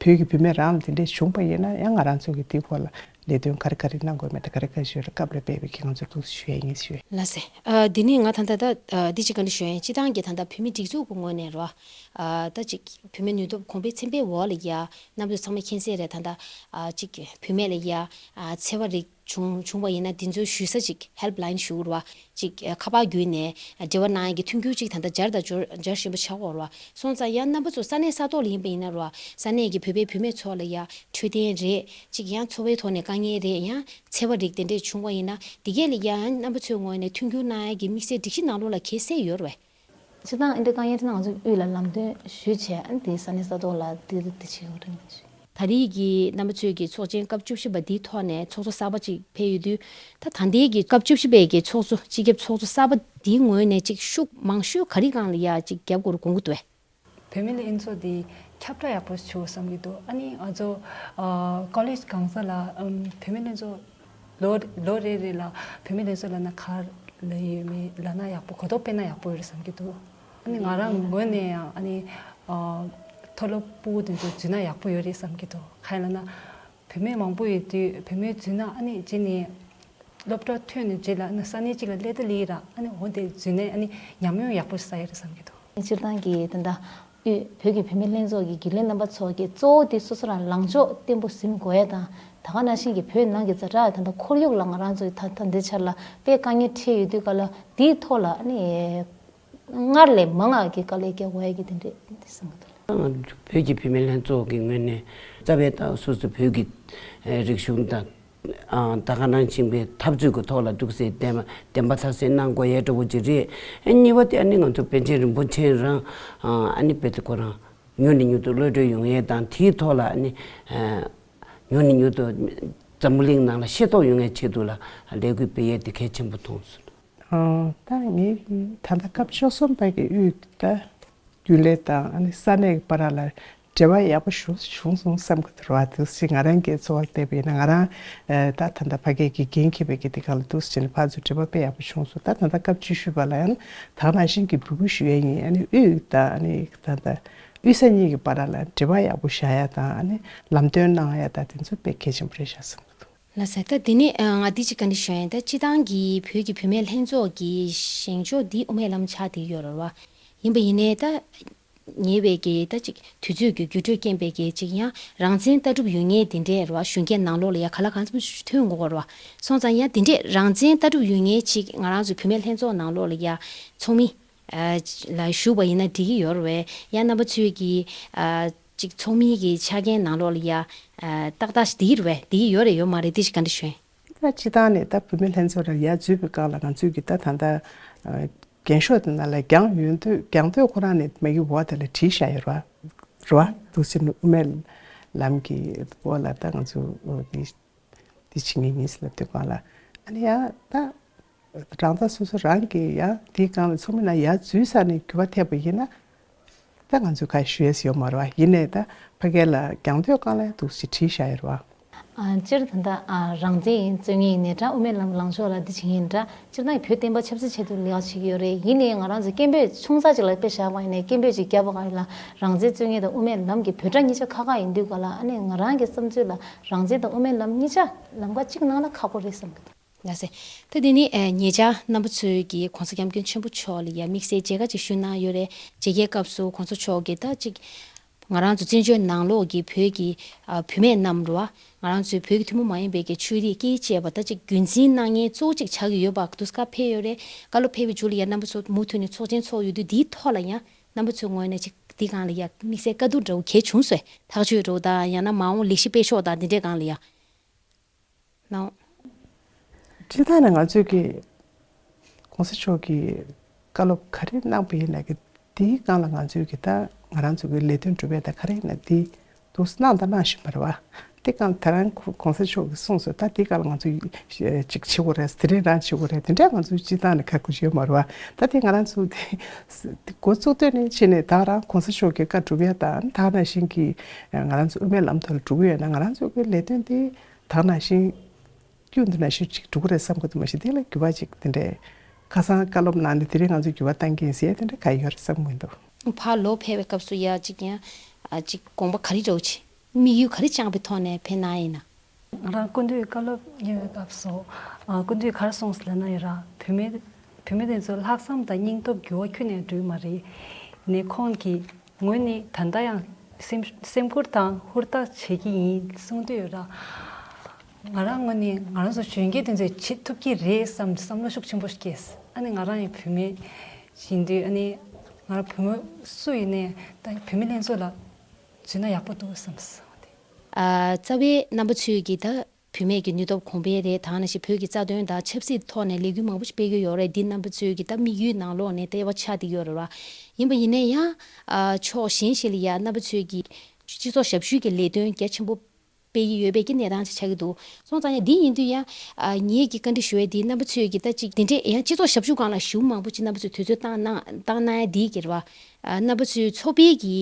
བོད་ཀྱི་བུད་མེད་རང་ལ་དེ་འདྲས་བྱུང་པ་ཡིན་ན་ཡང་ང་རང་ཚོ་གི་དེའི་སྐོར་ལ་ལས་དོན་ག་རེ་ག་རེ་གནང་དགོས་མེད་ད་ག་རེ་ག་རེ་ཞུ་རེད། སྐབས་རེ་སྤེལ་བའི་གི་ང་ཚོ་འདུག་ཞུ་ཡ་ཡིན་ཞུ་ཡ། ལགས་སེ། ཨ་འདི་ནི་ང་ད་ལྟ་ད་ཨ་འདི་ཅིག་ག་འདྲ་ཞུ་ཡ་ཡིན། སྤྱི་བཏང་གི་ད་ལྟ་བོད་མི་སྒྲིག་འཛུགས་ཀྱི་ངོས་ནས་རོ། ཨ་ད་ཅིག་བུད་མེད་ནུས་སྟོབས་གོང་འཕེལ་ཚན་པའི་འོག་ལ་ཡ་རྣམ་པ་ཚོ་ཚང་མ་མཁྱེན་གསལ་རེད། ད་ལྟ་ཨ་ཅིག་བུད་མེད་ལ་ཡ་ཨ་འཚེ་བ་རིགས་བྱུང་བྱུང་བ་ཡིན་ན་འདི་ཚོའི་ཞུ་ས་ཅིག་ཧེལཔ་ལ་ཡིན་ཞུ་རུ་བ་ཅིག་ཨ་ཁ་པར་བརྒྱུད་ནས་ཨ་འབྲེལ་བ་གནང་ཡ་གི་མཐུན་འགྱུར་ཅིག་ད་ལྟ་སྦྱར་དང་སྦྱོར་སྦྱར་བཞིན་པ་ཆགས་ཡོད་རེད་བ། སོང་ཙང་ཡང་རྣམ་པ་ཚོ་ས་གནས་ས་ཐོག་ལ་ཡིན་པ་ཡིན་ན་རེད་བ། ས་གནས་ཀྱི་བོད་པའི་བུད་མེད་ཚོ་ལ་ཡ་འཕྲོད་བསྟེན་རེད་ཅིག་ཡང་འཚོ་བའི་ཐོག་ནས་དཀའ་ངལ་རེད། ཡང་འཚེ་བ་རིགས་དེ་འདྲས་བྱུང་བ་ཡིན་ན་འདི་གས་ལ་ཡ་རྣམ་པ་ཚོའི་ངོས་ནས་མཐུན་འགྱུར་གནང་ཡ་གི་དམིགས་བསལ་སྒྲིག་གཞི་ནང་ལོགས་ལ་གལ་གསལ་ཡོད་རེད་བས། སྤྱིར་བཏང་འདི་དཀའ་ངལ་དེ་ང་ཚོ་དབུས་ལ་ལམ་སྟོན་ཞུས་བྱས་ཨ་ནི་དེ་ས་གནས་ས་ཐོག་ལ་དེ་དེ་བྱེད་ཡོད་རེད། ད་རེས་ཀྱི་རྣམ་པ་ཚོའི་གི་ཚོགས་ཆེན་སྐབས་བཅུ་བཞི་པ་འདིའི་ཐོག་ནས་ཚོགས་གཙོ་གསར་པ་ཅིག་ཕེབས་ཡོད་དུས་ད་ད་ལྟའི་གི་སྐབས་བཅུ་བཞི་པའི་གི་ཚོགས་གཙོ་སྤྱི་ཁྱབ་ཚོགས་གཙོ་གསར་པ་འདིའི་ངོས་ནས་ཅིག་ཤུགས་མང་ཤོས་ག་རེ་སྒང་ལ་ཡ་ཅིག་རྒྱབ་དགོས་རེད་དགོངས་ཀྱི་འདུག་བས། བུད་མེད་ལྷན་ཚོགས་འདི་ཁྱབ་བསྒྲགས་ཡག་པོ་བྱུང་བསམ་གྱི་འདུག་ཨ་ནི་ང་ཚོ་ཨ་ཀོ་ལེཇ་གང་ས་ལ་ཨམ་བུད་མེད་ལྷན་ཚོགས་ལོ་ལོ་རེ་རེ་ལ་བུད་མེད་ལྷན་ཚོགས་ལབ་ན་ག་རེ་ཡོད་མེད་ལབ་ན་ཡག་པོ་གོ་རྟོགས་སྤེལ་ན་ཡག་པོ་ཡོད་རེད་བསམ་གྱི་འདུག་ཨ་ནི་ང་རང་ངོས་ནས་ཡང་ཨ་ནི་ མཐོ་སློབ་ཕྲུ་གུ་དེ་ཚོ་འཛུལ་ན་ཡག་པོ་ཡོད་རེད་བསམ་གྱི་འདུག་གང་ཡིན་ལབ་ན། བུད་མེད་མང་པོ་ཡོད་དུས་བུད་མེད་འཛུལ་ན་ཨ་ནི་རྗེས་ནས་སློབ་གྲྭ་ཐོན་ནས་རྗེས་ལ་ཨ་ནི་ས་གནས་གཅིག་ལ་སླེབས་ད་ལེ་ར་ཨ་ནི་འོ་དེ་འཛུལ་ནས་ཨ་ནི་ཉམས་མྱོང་ཡག་པོ་ཞིག་བསགས་ཡོད་རེད་བསམ་གྱི་འདུག་སྤྱིར་བཏང་གི་ད་ལྟ་དབུས་བོད་ཀྱི་བུད་མེད་ལྷན་ཚོགས་ཀྱི་རྒྱུན་ལས་རྣམ་པ་ཚོ་གི་གཙོ་བོ་དེ་སོ་སོ་རང་ལངས་ཕྱོགས་བརྟན་པོ་ཟིན་དགོས་ཡ་དང་། ད་ག་ནང་བཞིན་གྱི་བོད་ནང་གི་ཛ་དྲག་ད་ལྟ་ཁོར་ཡུག་ལ་ང་རང་ཚོ་ད་ད་འདི་ཆར་ལ་དཔེ་དཀའ་ངལ་འཕྲད་ཡོད་དུས་ག་ལ་དེའི་ཐོག་ལ་ཨ་ནི་སྔར་ལས་མང་བ་གི་དཀའ་ལས་རྒྱག་དགོས་ཡ་གི་དེ་འདྲས་འདི་བསམ་གི་འདུག་བོད་ཀྱི་བུད་མེད་ལྷན་ཚོགས་ཀྱི་ངོས་ནས་རྩ་བའི་ད་སོ་སོ་བོད་ཀྱི་ཨེ་རིག་གཞུང་དང་། ཨ་ད་ག་ནང་བཞིན་པའི་འཐབ་རྩོད་ཀྱི་ཐོག་ལ་འདུག་སེ་བདེན་བདེན་པ་ཐག་གཅོད་གནང་དགོས་ཡས་འདྲ་བོ་ཅིག་རེད། ཨ་གཉིས་པ་དེ་ཨ་ནི་ང་ཚོ་པཎ་ཆེན་རིན་པོ་ཆེ་རང་ཨ་ནི་རྦད་དེ་ཁོ་རང་མྱུར་ནས་མྱུར་དུ་གློད་གྲོལ་ཡོང་ཡས་དང་དེའི་ཐོག་ལ་ཨ་ནི་ཨ་མྱུར་ནས་མྱུར་དུ་འཛམ་བུ་གླིང་ནང་ལ་ཤེས་རྟོགས་ཡོང་ཡས་ཆེད་དུ་ལ་ལས་འགུལ་སྤེལ་ཡས་དེ་གལ་ཆེན་པོ་མཐོང་སོང་། ཨ་ད་ངས་ད་ལྟ་སྐབས་བཅུ་གསུམ་པ་གི་དབུས་ད་རྒྱུན་ལས་དང་ཨ་ནི་ས་གནས་ཀྱི་བར་ལ་འབྲེལ་བ་ཡག་པོ་ཞིག་བྱུང་སོང་བསམ་གྱི་འདུག་ར། དེ་ཞིག་ང་རང་གི་འཚོ་བར་བལྟས་པ་ཡིན་ན་ང་རང་ཨེ་ད་ད་ལྟ་ཕ་གི་གི་འགན་འཁྱེར་བའི་གི་དེ་ག་ལ་འདུག་ཟེར་ནས་ཕར་ཚུར་འབྲེལ་བ་དཔེ་ཡག་པོ་བྱུང་སོང་། ད་ད་ལྟ་སྐབས་བཅུ་བཞི་པ་ལ་ཡང་ད་ག་ནང་བཞིན་གྱི་འབོད་སྐུལ་ཞུ་ཡས་ཡིན། ཨ་ནི་དབུས་དང་ཨ་ནི་ད་ལྟ་དབུས་ས་གཉིས་ཀྱི་བར་ལ་འབྲེལ་བ་ཡག་པོ་བཞག་ཡ་དང་ཨ་ནི་ལམ་སྟོན་གནང་ཡ་དང་དེ་ཚོ་དཔེ་གལ་ཆེན་པོ་རེད་ཤག་བསམ་གྱི་འདུག་ལགས་སོ། ད་དེ་ནས་ཨ་ང་འདི་གཅིག་བཀའ་འདྲི་ཞུ་ཡིན། ད་སྤྱི་བཏང་གི་བོད་ཀྱི་བུད་མེད་ལྷན་ཚོགས་ཀྱི་བཞེངས་ཕྱོགས་འདི་དབུ་མའི་ལམ་ཆགས་བསྡད་ཡོད་རེད་བ། ཡིན་པ་ཡིན་ནའི་ད་ཉེ་བའི་གི་ད་ཅིག་དུས་ཚོད་ཀྱི་འགྱུར་འགྲོས་རྐྱེན་པས་གི་ཅིག་ཡང་རང་བཙན་ལྟ་གྲུབ་ཡོད་མཁན་དེ་འདྲས་རེད་བ། གཞོན་སྐྱེས་ནང་ལོགས་ལ་ཡ་ག་ལ་གང་འཚམ་ཐོན་དགོས་རེད་བ། སོང་ཙང་ཡང་དེ་འདྲས་རང་བཙན་ལྟ་གྲུབ་ཡོད་མཁན་ཅིག་ང་རང་ཚོའི་བུད་མེད་ལྷན་ཚོགས་ནང་ལོགས་ལ་ཡ་ཚོགས་མི་ལ་ཞུགས་པ་ཡིན་ན་འགྲིག་གི་ཡོད་རེད་བས། ཡང་རྣམ་པ་ཚོས་ཀྱི་ཅིག་ཚོགས་མིའི་གི་ཆ་རྐྱེན་ནང་ལོགས་ལ་ཡ་ཏག་ཏག་ཞིག་འདི་རེད་བས། འདི་ཡོད་རེད་ཡོད་མ་རེད་འདི་ཞིག་ག་འདྲ་ཞུ་ཡིན། ད་སྤྱི་བཏང་ནས་ད་བུད་མེད་ལྷན་ཚོགས་ལ་ཡར་འཛུལ་བའི་སྒང་ལ་ང་ཚོས་ཀྱི་ད་ད་ལྟ་རྒན་ཤོས་དེ་ནང་ལ་རྒྱང་ཡོད་དུས་རྒྱང་མཐོའི་ཁོ་རང་ནས་མ་གི་འོག་དེ་ལ་བྲིས་བཞག་ཡོད་རེད་བ། རེད་བ། འདུག་ཟེར་ནས་དབུ་མའི་ལམ་གྱི་འོག་ལ་ད་ང་ཚོ་འདི་འདི་བྱེད་ངེས་ཡིན་ཟེར་ལབ་དུས་སྒང་ལ་ཨ་ནི་ཡ་ད། རང་ད་སོ་སོ་རང་གིས་ཡང་དེའི་སྒང་ལ་ཚོགས་མི་ནང་ཡར་འཛུལ་ས་ནས་འགྱུར་བ་ཐེབས་པ་ཡིན་ན། ད་ང་ཚོས་ག་ཞུ་ཡས་ཡོད་མ་རེད་བ། ཡིན་ནའི་ད་ཕ་གི་ལ་རྒྱང་མཐོའི་སྒང་ལ་འདུག་ཅིག་བྲིས་བཞག་ཡོད་རེད་བ། ཨ་སྤྱིར་ད་ལྟ་ཨ་རང་བཙན་ཡིན་རྩོད་མཁན་ཡིན་ནའི་འདྲ། དབུ་མའི་ལམ་ལངས་ཕྱོགས་ལ་འདི་བྱེད་མཁན་ཡིན་འདྲ། སྤྱིར་བཏང་བོད་བསྟན་པ་ཆབ་སྲིད་ཆེད་དུ་ལས་ཀ་བྱེད་ཀྱི་ཡོད་རེད། ཡིན་ནའི་ང་རང་ཚོ་སྐད་འབོད་ཆུང་ཙག་ཅིག་ལ་དཔེ་བཞག་པ་ཡིན་ནའི་སྐད་འབོད་ཅིག་བརྒྱབ་པ་ག་ཡིན་ལ་རང་བཙན་རྩོད་མཁན་དང་དབུ་མའི་ལམ་གྱི་འབོད་སྒྲ་གཉིས་ཆ་ཁ་ཁ་ཡིན་དུས་ག་ལ་ཨ་ནི་ང་རང་གི་བསམ་ཚུལ་ལ་རང་བཙན་དང་དབུ་མའི་ལམ་གཉིས་ཆ་ལམ་ཁ་གཅིག་ནང་ལ་ཁག་པོ་རེད་བསམ་གི་འདུག་ལགས་སེ། ད་དེ་ནི་ཨེ་ཉེ་ཆར་རྣམ་པ་ཚོས་ཀྱིས་གོང་ས་སྐྱབས་མགོན་ཆེན་པོ་མཆོག་ལ་ཡ་དམིགས་བསལ་མཇལ་ཁ་ཅིག་ཞུས་གནང་ཡོད་རེད། མཇལ་ཁའི་སྐབས་སུ་གོང་ས་མཆོག་གིས་ད་ཅིག་ང་རང་ཚོ་བཙན་བྱོལ་ནང་ལོགས་ཀྱི་བོད་ཀྱི་ཨ་བུད་མེད་རྣམས་རེད་བ། ང་རང་ཚོའི་བོད་ཀྱི་ཐུན་མོང་མ་ཡིན་པའི་གི་ཆོས་རིག་སྐད་ཡིག་བཅས་པ་ད་ཅིག་རྒྱུན་འཛིན་གནང་མཁན་གཙོ་བོ་ཅིག་ཆགས་ཀྱི་ཡོད་པ་འདུག་སེ་ཕེབས་ཡོད་རེད། བཀའ་སློབ་ཕེབས་པའི་མཇུག་ལ་ཡ་རྣམ་པ་ཚོ་མུ་མཐུད་ནས་ཚོགས་ཆེན་ཚོགས་ཡོད་དུས་འདིའི་ཐོག་ལ་ཡ་རྣམ་པ་ཚོའི་ངོས་ནས་ཅིག་འདི་སྒང་ལ་ཡ་དམིགས་བསལ་བཀའ་བསྡུར་འདྲ་བོ་གལ་བྱུང་སོང་། ཐག་གཅོད་འདྲ་བོ་དང་ཡང་ན་མ་འོངས་ལས་གཞི་སྤེལ་ཕྱོགས་དང་འདི་འདྲའི་སྒང་ལ་ཡ། ལགས། སྤྱིར་བཏང་ནས་ང་ཚོས་ཀྱི་གོང་ས་མཆོག་གིས་བཀའ་སློབ་ག་རེ་གནང་པ་ཡིན་ན་གི་དེའི་སྒང་ལ་ང་ཚོས་ཀྱི་ད་ང་རང་ཚོ་གི་ལས་དོན་སྒྲུབ་པའི་ད་ག་རེ་ཡིན་ན་དེ་འདུག་གནང་དང་གནང་བཞིན་པ་རེད་བ། དེ་སྒང་ད་རང་གོ་གོང་ས་མཆོག་གིས་གསུངས་སོང་། ད་དེའི་སྒང་ལ་ང་ཚོས་ཅིག་བྱེད་དགོས་རེད། དེ་རིང་རང་བྱེད་དགོས་རེད། དེ་འདྲ་ང་ཚོས་སྤྱིར་བཏང་ནས་ཁག་པོ་ཡོད་མ་རེད་བ། ད་དེ་ང་རང་ཚོ་དེ་འགོ་བཙུགས་དུས་ནས་བྱས་ནས་ད་རང་གོང་ས་མཆོག་གི་བཀའ་སྒྲུབ་ཡ་དང་ད་ག་ནང་བཞིན་གྱི་ང་རང་ཚོ་དབུ་མའི་ལམ་ཐོག་ལ་འགྲོ་གི་ཡོད་ན་ང་རང་ཚོ་གི་ལས་དོན་དེ། ད་ག་ནང་བཞིན་རྒྱུན་དུ་ནང་བཞིན་ཅིག་འགྲོ་གི་རེད་བསམ་གི་འདུག་མ་གཞི་དེ་ལ་འགྱུར་བ་ཅིག་དེ་འདྲའི་ཁ་སང་བཀའ་སློབ་གནང་ནས་དེ་རིང་ང་ཚོ་འགྱུར་བ་གཏང་གི་ཡིན་ཟེར་ཡ་དེ་འདྲ་ག་ཡོད་རེད་བསམ་གི་མི་འདུག་ཕར་ལོག་ཕེབས་པའི་སྐབས་སུ་ཡ་ཅིག་ཡང་ཨ་ཅིག་དགོངས་པ་ག་རེ་འདྲ་བོ་ཅིག་དམིགས་ཡུལ་ག་རེ་བཅངས་པའི་ཐོག་ནས་ཕེབས་གནང་ཡིན་ན། ང་རང་སྐུ་མདུན་བཀའ་སློབ་གཉེར་བའི་སྐབས་སུ་ཨ་སྐུ་མདུན་ག་རེ་གསུངས་ཟེར་ལབ་ན་ཡ་ར་བུད་མེད་བུད་མེད་དེ་ཚོ་ལྷག་བསམ་དང་སྙིང་སྟོབས་འགྱུར་བ་ཁྱོན་ནས་འགྲོ་གི་མ་རེད། ནས་ཁོང་གིས་ངོས་ནས་ད་ལྟ་ཡང་སེམས་སེམས་ཁུར་དང་ཧུར་ཐག་བྱེད་ཀྱི་ཡིན་གསུངས་དུས་ར། ང་རང་ངོས་ནས་ང་རང་ཚོ་གཞོན་སྐྱེས་དེ་ཚོས་བྱེད་ཐུབ་ཀྱི་རེད་བསམ་བསམ་བློ་ཤུགས་ཆེན་པོ་སྐྱེས། ཨ་ནི་ང་རང་ཡང་བུད་མེད་ཡིན་དུས་ཨ་ནི་ང་རང་བུ་མོ་སུ་ཡིན་ནའི་ད་བུད་མེད་ལྷན་ཚོགས་ལ་འཛུལ་ན་ཡག་པོ་འདུག་བསམ་སོང་དེ། ཨ་རྩ་བའི་རྣམ་པ་ཚོས་ཀྱིས་ད། བུད་མེད་ཀྱི་ནུས་སྟོབས་གོང་འཕེལ་རེད། ད་ག་ནང་བཞིན་བོད་ཀྱི་རྩ་དོན་དང་ཆབ་སྲིད་ཐོག་ནས་ལས་འགུལ་མང་པོ་ཞིག་སྤེལ་གྱི་ཡོད་རེད། འདི་རྣམ་པ་ཚོའི་གི་ད་དམིགས་ཡུལ་ནང་ལོགས་ནས་ལྟེ་བ་ཆགས་བསྡད་ཡོད་རེད་བ། ཡིན་པ་ཡིན་ནའི་ཡང་ཨ་ཕྱོགས་གཞན་ཞིག་ལ་ཡང་རྣམ་པ་ཚོའི་གི་སྤྱི་ཚོགས་ཞབས་ཞུའི་གི་ལས་དོན་རྒྱ་ཆེན་པོ་སྤེལ་གྱི་ཡོད་པའི་གི་གནས་སྟངས་ཅིག་ཆགས་ཀྱི་འདུག་སོང་ཙང་ཡང་འདི་ཡིན་དུས་ཡང་ཨ་ངེད་ཀྱི་བཀའ་འདྲི་ཞུ་བའི་འདི་རྣམ་པ་ཚོའི་གི་ད་ཅིག་འདི་འདྲས་ཡང་སྤྱི་ཚོགས་ཞབས་ཞུ་སྒང་ལ་ཞེ་པོ་མང་པོ་ཅིག་རྣམ་པ་ཚོས་དུས་ཚོད་བཏང་གནང་བཏང་གནང་ཡ་འདི་གི་རེད་བ། ཨ་རྣམ་པ་ཚོའི་ཚོགས་པའི་གི་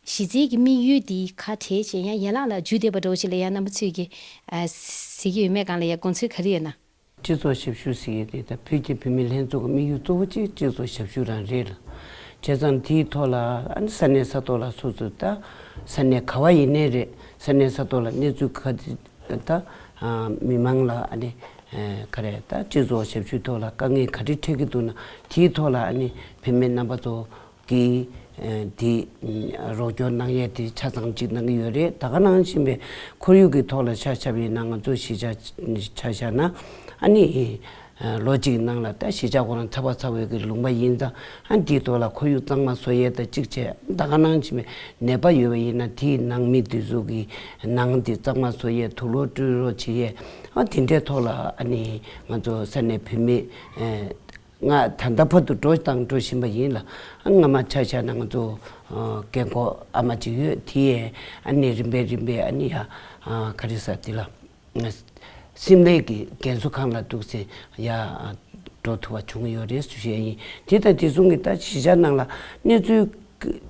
གཞི་རྩའི་གི་དམིགས་ཡུལ་འདི་ག་རེ་བྱས་ཡང་ཡན་ལག་ལ་འཇུས་བསྡད་པ་འདྲ་བོ་ཅིག་ལ་ཡང་རྣམ་པ་ཚོས་གི་ཨ་ཟེར་གི་ཡོད་མེད་སྒང་ལ་ཡང་དགོངས་ཚུལ་ག་རེ་ཡོད་ན། སྤྱི་ཚོགས་ཞབས་ཞུ་ཟེར་ཡས་དེ་ད་བོད་ཀྱི་བུད་མེད་ལྷན་ཚོགས་ཀྱི་དམིགས་ཡུལ་གཙོ་བོ་གཅིག་སྤྱི་ཚོགས་ཞབས་ཞུ་རང་རེད་ལ། བྱས་ཙང་དེའི་ཐོག་ལ་ཨ་ནི་ས་གནས་ས་ཐོག་ལ་སོ་སོ་ད་ས་གནས་ག་བ་ཡིན་ནའི་རེད། ས་གནས་ས་ཐོག་ལ་གནས་ཚུལ་ག་དེ་ད་མི་མང་ལ་ཨ་ནི་ག་རེ་ད་སྤྱི་ཚོགས་ཞབས་ཞུའི་ཐོག་ལ་དཀའ་ངལ་ག་རེ་འཕྲད་ཀྱི་འདུག་ན། དེའི་ཐོག་ལ་ཨ་ནི་བུད་མེད་རྣམ་པ་ཚོ་གིས་དེ་རོགས་སྐྱོར་གནང་ཡས་དེ་ཆ་ཚང་གཅིག་གནང་གི་ཡོད་རེད། ད་ག་ནང་བཞིན་པའི་ཁོར་ཡུག་གི་ཐོག་ལ་ཆ་བཞག་པ་ཡིན་ན་ང་ཚོ་གཞིས་ཆགས་ཆ་བཞག་ན་ཨ་ནི། ལོ་གཅིག་ནང་ལ་ད་གཞིས་ཆགས་ཁོ་རང་ཚ་བ་ཚ་བའི་གི་ལུང་པ་ཡིན་ཙང་ཨ་འདིའི་ཐོག་ལ་ཁོར་ཡུག་གཙང་མ་བཟོ་ཡས་ད་གཅིག་བྱས། ད་ག་ནང་བཞིན་པའི་ནད་པ་ཡོད་པ་ཡིན་ན་དེའི་ནང་མི་དེ་ཚོ་གི་ནང་དེ་གཙང་མ་བཟོ་ཡས་དུག་ལོག་བཀྲུ་རོགས་བྱེད་ཡས་ཨ་དེ་འདྲའི་ཐོག་ལ་ཨ་ནི་ང་ཚོ་ས་གནས་བུད་མེད་ང་ད་ལྟ་བར་དུ་འགྲོ་དང་འགྲོ་བཞིན་པ་ཡིན་ལ། ཨ་སྔ་མ་ཆ་བཞག་ན་ང་ཚོ་རྒན་འཁོགས་ཨ་མ་ཅིག་ཡོད། དེ་ཡས་ཨ་ནི་རིམ་པས་རིམ་པས་ཨ་ནི་ཡ་ག་རེ་ཟེར་དེ་ལ། སིམ་ལའི་གི་རྒན་གསོ་ཁང་ལ་འདུག་སེ་ཡ་འགྲོ་ཐུབ་པ་བྱུང་ཡོད་རེད་ཟེར་ཞུ་ཡ་ཡིན། དེ་དང་དེ་མཚུངས་ཀྱི་ད་གཞིས་ཆགས་ནང་ལ་གནས་ཚུལ་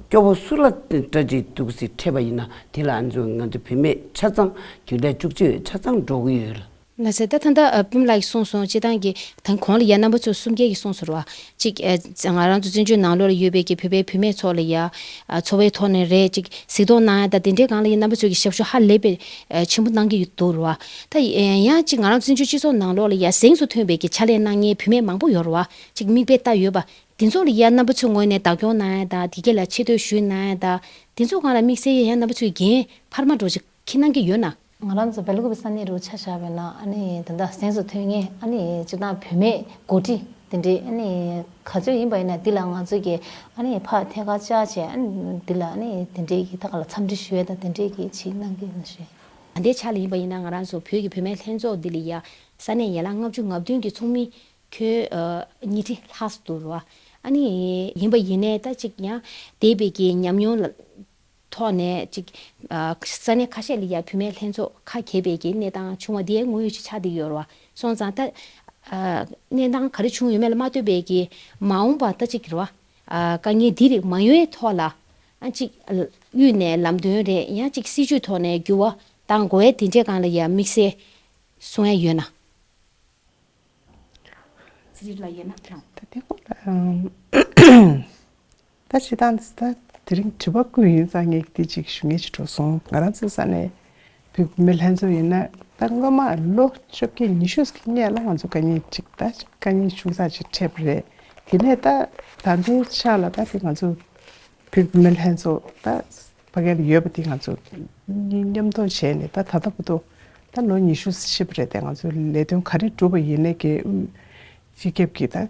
སྐྱོ་པོ་སུ་ལ་འདྲ་ཅིག་འདུག་སེ་འཕྲད་པ་ཡིན་ན་དེ་ལ་ཨ་ཚོ་ང་ཚོ་བུད་མེད་ཆ་ཚང་རྒྱུན་ལས་བཅུ་གཅིག་ཆ་ཚང་འགྲོ་གི་ཡོད་ལ། ལགས་སེ། ད་ད་ལྟ་ཨ་བུམ་ལགས་ཀྱིས་གསུངས་སོང་། སྤྱིར་བཏང་གི་ད་གོང་ལ་ཡ་རྣམ་པ་ཚོ་གསུམ་ཀའི་གིས་གསུངས་སོང་ར་བ། གཅིག་ཨ་ང་རང་ཚོ་བཙན་བྱོལ་ནང་ལོགས་ལ་ཡོད་པའི་གི་བོད་པའི་བུད་མེད་ཚོ་ལ་ཡ་ཨ་འཚོ་བའི་ཐོག་ནས་རེད། གཅིག་གཟིགས་རྟོག་གནང་ཡ་ད་དེ་འདྲའི་སྒང་ལ་ཡ་རྣམ་པ་ཚོ་གིས་ཞབས་ཞུ་ཧ་ལས་པའི་ཨ་ཆེན་པོ་གནང་གི་ཡོད་འདུག་ར་བ། ད་ཡ་ཡང་གཅིག་ང་རང་ཚོ་བཙན་བྱོལ་སྤྱི་ཚོགས་ནང་ལོགས་ལ་ཡ་གཟེངས་སུ་ཐོན་པའི་གི་ཕྱག་ལས་གནང་མཁན་བུད་མེད་མང་པོ་ཡོད་ར་བ། གཅིག་མིག་དཔེ་ལྟ་ཡོད་པ། དེ་ཚོ་ལ་ཡ་རྣམ་པ་ཚོའི་ངོས་ནས་བདག་སྐྱོང་གནང་ཡ་ད་དེ་ག་ལ་ཆེ་བསྟོད་ཞུས་གནང་ཡ་ད་དེ་ཚོ་སྒང་ལ་དམིགས་བསལ་ཡ་ཡང་རྣམ་པ་ཚོའི་འགན་འཕར་མ་འདྲ་ཅིག་འཁྱེར་གནང་གི་ཡོད་ན། ང་རང་ཚོ་སྦེལ་ཀོབ་ས་གནས་རུ་ཆ་བཞག་པ་ཡིན་ན་ཨ་ནི་ད་ལྟ་གཟེངས་སུ་ཐོན་མཁན་ཨ་ནི་སྤྱིར་བཏང་བུད་མེད་འགོ་ཁྲིད་དེ་འདྲའི་ཨ་ནི་ག་ཚོད་ཡིན་པ་ཡིན་ན་འདི་ལ་ང་ཚོ་གིས་ཨ་ནི་ཕར་ཐད་ཀར་བཅར་བྱས་ཨ་ནི་འདི་ལ་ཨ་ནི་དེ་འདྲའི་གི་ད་ག་ལ་འཚམས་འདྲི་ཞུ་ཡས་དང་དེ་འདྲའི་གི་ཅིག་གནང་གི་ཡིན་ཞེས། ད་ལྟའི་ཆ་ལ་ཡིན་པ་ཡིན་ན་ང་རང་ཚོ་བོད་ཀྱི་བུད་མེད་ལྷན་ཚོགས་འདི་ལ་ཡ་ས་གནས་ཡན་ལག་ལྔ་བཅུ་ང་བདུན་གྱི་ཚོགས་མི་ཁྱོན་ཉིས་ཁྲི་ལྷག་ཙམ་འདུག་ར། ཨ་ནི་ཡིན་པ་ཡིན་ནའི་ད་ཅིག་ཡང་འདས་པའི་གི་ཉམས་མྱོང་ལ། ཐོག་ནས་ཅིག་ཨ་ས་གནས་ཁ་ཤས་ལ་ཡ་བུད་མེད་ལྷན་ཚོགས་ཁ་གྱེས་པའི་གི་གནས་སྟངས་བྱུང་བ་འདི་དངོས་ཡོད་ཅིག་ཆགས་བསྡད་ཡོད་རེད་བ། སོང་ཙང་ད་ཨ་གནས་སྟངས་ག་རེ་བྱུང་ཡོད་མེད་ལ་མ་ལྟོས་པའི་གི་མ་འོངས་པ་ད་ཅིག་རེད་བ། ཨ་དཀའ་ངལ་འདི་རིགས་མ་ཡོང་བའི་ཐོག་ལ་ཨ་ཅིག་དབུས་ནས་ལམ་སྟོན་རེད་ཡང་ཅིག་སྲིད་ཇུས་ཐོག་ནས་འགྱུར་བ་གཏང་དགོས་ཡ་དེ་འདྲའི་སྒང་ལ་ཡ་དམིགས་བསལ་གསུང་ཡ་ཡོད་ན། ཚེ་རིང་ལགས་ཡོད་ན་གནང་། ད་དེ་སྐོར་ལ་ཨམ། ད་སྤྱིར་བཏང་ད་དེ་རིང་དྲི་བ་བཀོད་ཡིན་ཙང་ངས་འདི་གཅིག་ཞུ་ངེས་ཅིག་འགྲོ་སོང་། ང་རང་ཚོའི་ས་གནས་བོད་བུད་མེད་ལྷན་ཚོགས་ཡིན་ན་ད་སྔོན་མ་ལོ་བཅོ་བརྒྱད་ཉི་ཤུ་སྔོན་ལ་ང་ཚོ་དཀའ་ངལ་ཅིག་ད་དཀའ་ངལ་ཆུང་ཙག་ཅིག་འཕྲད་པ་རེད། དེ་ནས་ད་ད་ལྟའི་ཆ་ལ་ད་དེ་ང་ཚོ་བོད་བུད་མེད་ལྷན་ཚོགས་ད་ཕ་གི་ལ་ཡོད་པ་དེ་ང་ཚོ་མཉམ་དུ་བྱས་ནས་ད་ད་ལྟ་བར་དུ་ད་ལོ་ཉི་ཤུ་ཕྱིན་པ་རེད་དེ། ང་ཚོ་ལས་དོན་ག་རེ་བསྒྲུབས་པ་ཡིན་ནའི་གི་དབུས་སྤྱི་ཁྱབ་ཀྱིས་ད་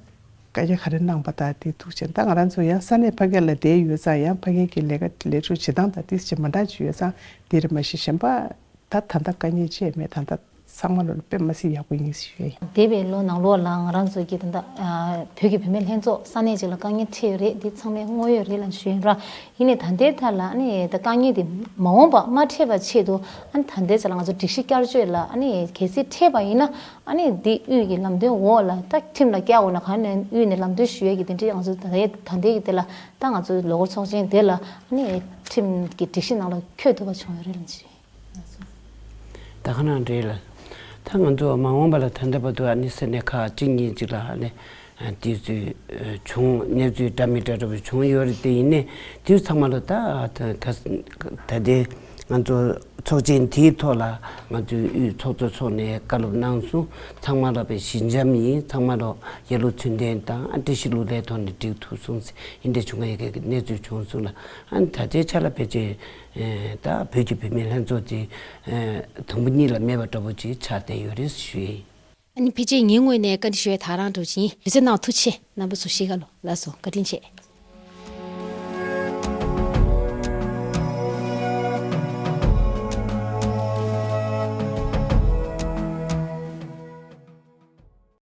བཀའ་རྒྱ་ག་རེ་གནང་པ་ད་དེ་ཐུགས་རྗེ་ཆེ། ད་ང་རང་ཚོ་ཡང་ས་གནས་ཕ་གི་ལ་བསྡད་ཡོད་ཙང་ཡང་ཕ་གི་གི་ལས་ཀ་ལས་སྒྲུབ་བྱེད་སྟངས་དང་དེ་ཚོ་མ་འདྲ་ཅིག་ཡོད་ཙང་དེ་རེད་མ་གཞི་གཞན་པ། ད་ད་ལྟ་དཀའ་ངལ་ཅི་ཡང་མེད། ད་ལྟ་ཚང་མ་ལོ་ལ་དཔེ་མ་སྲིད་ཡག་པོ་ཡིན་ཞུ་ཡ་ཡིན། འདས་པའི་ལོ་ནང་ལོགས་ལ་ང་རང་ཚོ་གི་ད་ལྟ་ཨ་བོད་ཀྱི་བུད་མེད་ལྷན་ཚོགས་ས་གནས་ཅིག་ལ་དཀའ་ངལ་འཕྲད་ཡོད་རེད། འདི་ཚང་མས་དངོས་ཡོད་རེད་ལབ་ཞུ་ཡིན་ར། ཡིན་ནའི་ད་ལྟའི་ཐད་ལ་ཨ་ནི་ད་དཀའ་ངལ་འདི་མ་འོངས་པ་མ་འཕྲད་པ་ཆེད་དུ་ཨ་ནི་ད་ལྟའི་ཆ་ལ་ང་ཚོ་སྒྲིག་གཞི་བསྐྱར་བཅོས་ལ་ཨ་ནི་གལ་སྲིད་འཕྲད་པ་ཡིན་ན་ཨ་ནི་འདི་དབུས་ཀྱི་ལམ་སྟོན་འོག་ལ་ད་ཁྲིམས་ལ་བསྐྱར་འོག་ན་ག་ནས་དབུས་ནས་ལམ་སྟོན་ཞུ་ཡས་ཀྱི་དེ་འདྲའི་ང་ཚོ་ད་ལྟའི་ད་ལྟའི་གི་དེ་ལ་ད་ང་ཚོ་ལོ་འཁོར་ཚོགས་ཆེན་དེ་ལ་ཨ་ནི་ཁྲིམས་ཀྱི་སྒྲིག་གཞི་ནང་ལ་འཁོད་ཐུབ་པ་བྱུང་ཡོད་རེད་ལབ་ཅི། ད་ག་ནང་འདྲེས་ལ། ད་ང་ཚོ་མ་འོངས་པ་ལ་ད་ལྟ་བར་དུ་ཨ་ནི་ས་གནས་ཁག་གཅིག་གཉིས་གཅིག་ལ་ཨ་ནི་དུས་ཚོད་བྱུང་གནས་ཚུལ་འདྲ་མི་འདྲ་འདྲ་བོ་བྱུང་ཡོད་རེད། དེ་ཡིན་ནའི་དུས་ཚང་མ་ལ་ད་ད་ད་ལྟའི་ང་ཚོ་ཚོགས་ཆེན་དེའི་ཐོག་ལ་ང་ཚོའི་དབུས་ཚོགས་གཙོ་མཆོག་ནས་བཀའ་སློབ་གནང་སོང་། ཚང་མ་ལ་དཔེ་ཞི་འཇམ་ཡིན། ཚང་མ་ལ་ཡ་ལོ་ཚུལ་ལྡན་དང་ཨ་འདྲ་ཞིག་ལུགས་ལའི་ཐོག་ནས་འགྲིག་ཐུབ་སོང་ཟེར་ཡིན་འདྲ་བྱུང་ཡ་གི་གནས་ཚུལ་བྱུང་སོང་ལ། ཨ་ནི་ད་ལྟའི་ཆ་ལ་ཕལ་ཆེར། ད་བོད་ཀྱི་བུད་མེད་ལྷན་ཚོགས་དེ་དུམ་བུ་གཉིས་ལ་མེད་པ་འདྲ་པོ་ཅིག་ཆགས་བསྡད་ཡོད་རེད་ཞུ་ཡིན། ཨ་ནི་ཕལ་ཆེར་ངའི་ངོས་ནས་བཀའ་འདྲི་ཞུ་ཡ་ད་རང་འགྲོ་ཅིང་དུས་ཚོད་གནང་བ་ཐུགས་རྗེ་ཆེ། རྣམ་པ་ཚོ་ཤི་ཁ་ལོ་ལགས་སོ། བཀའ་དྲིན་ཆེ།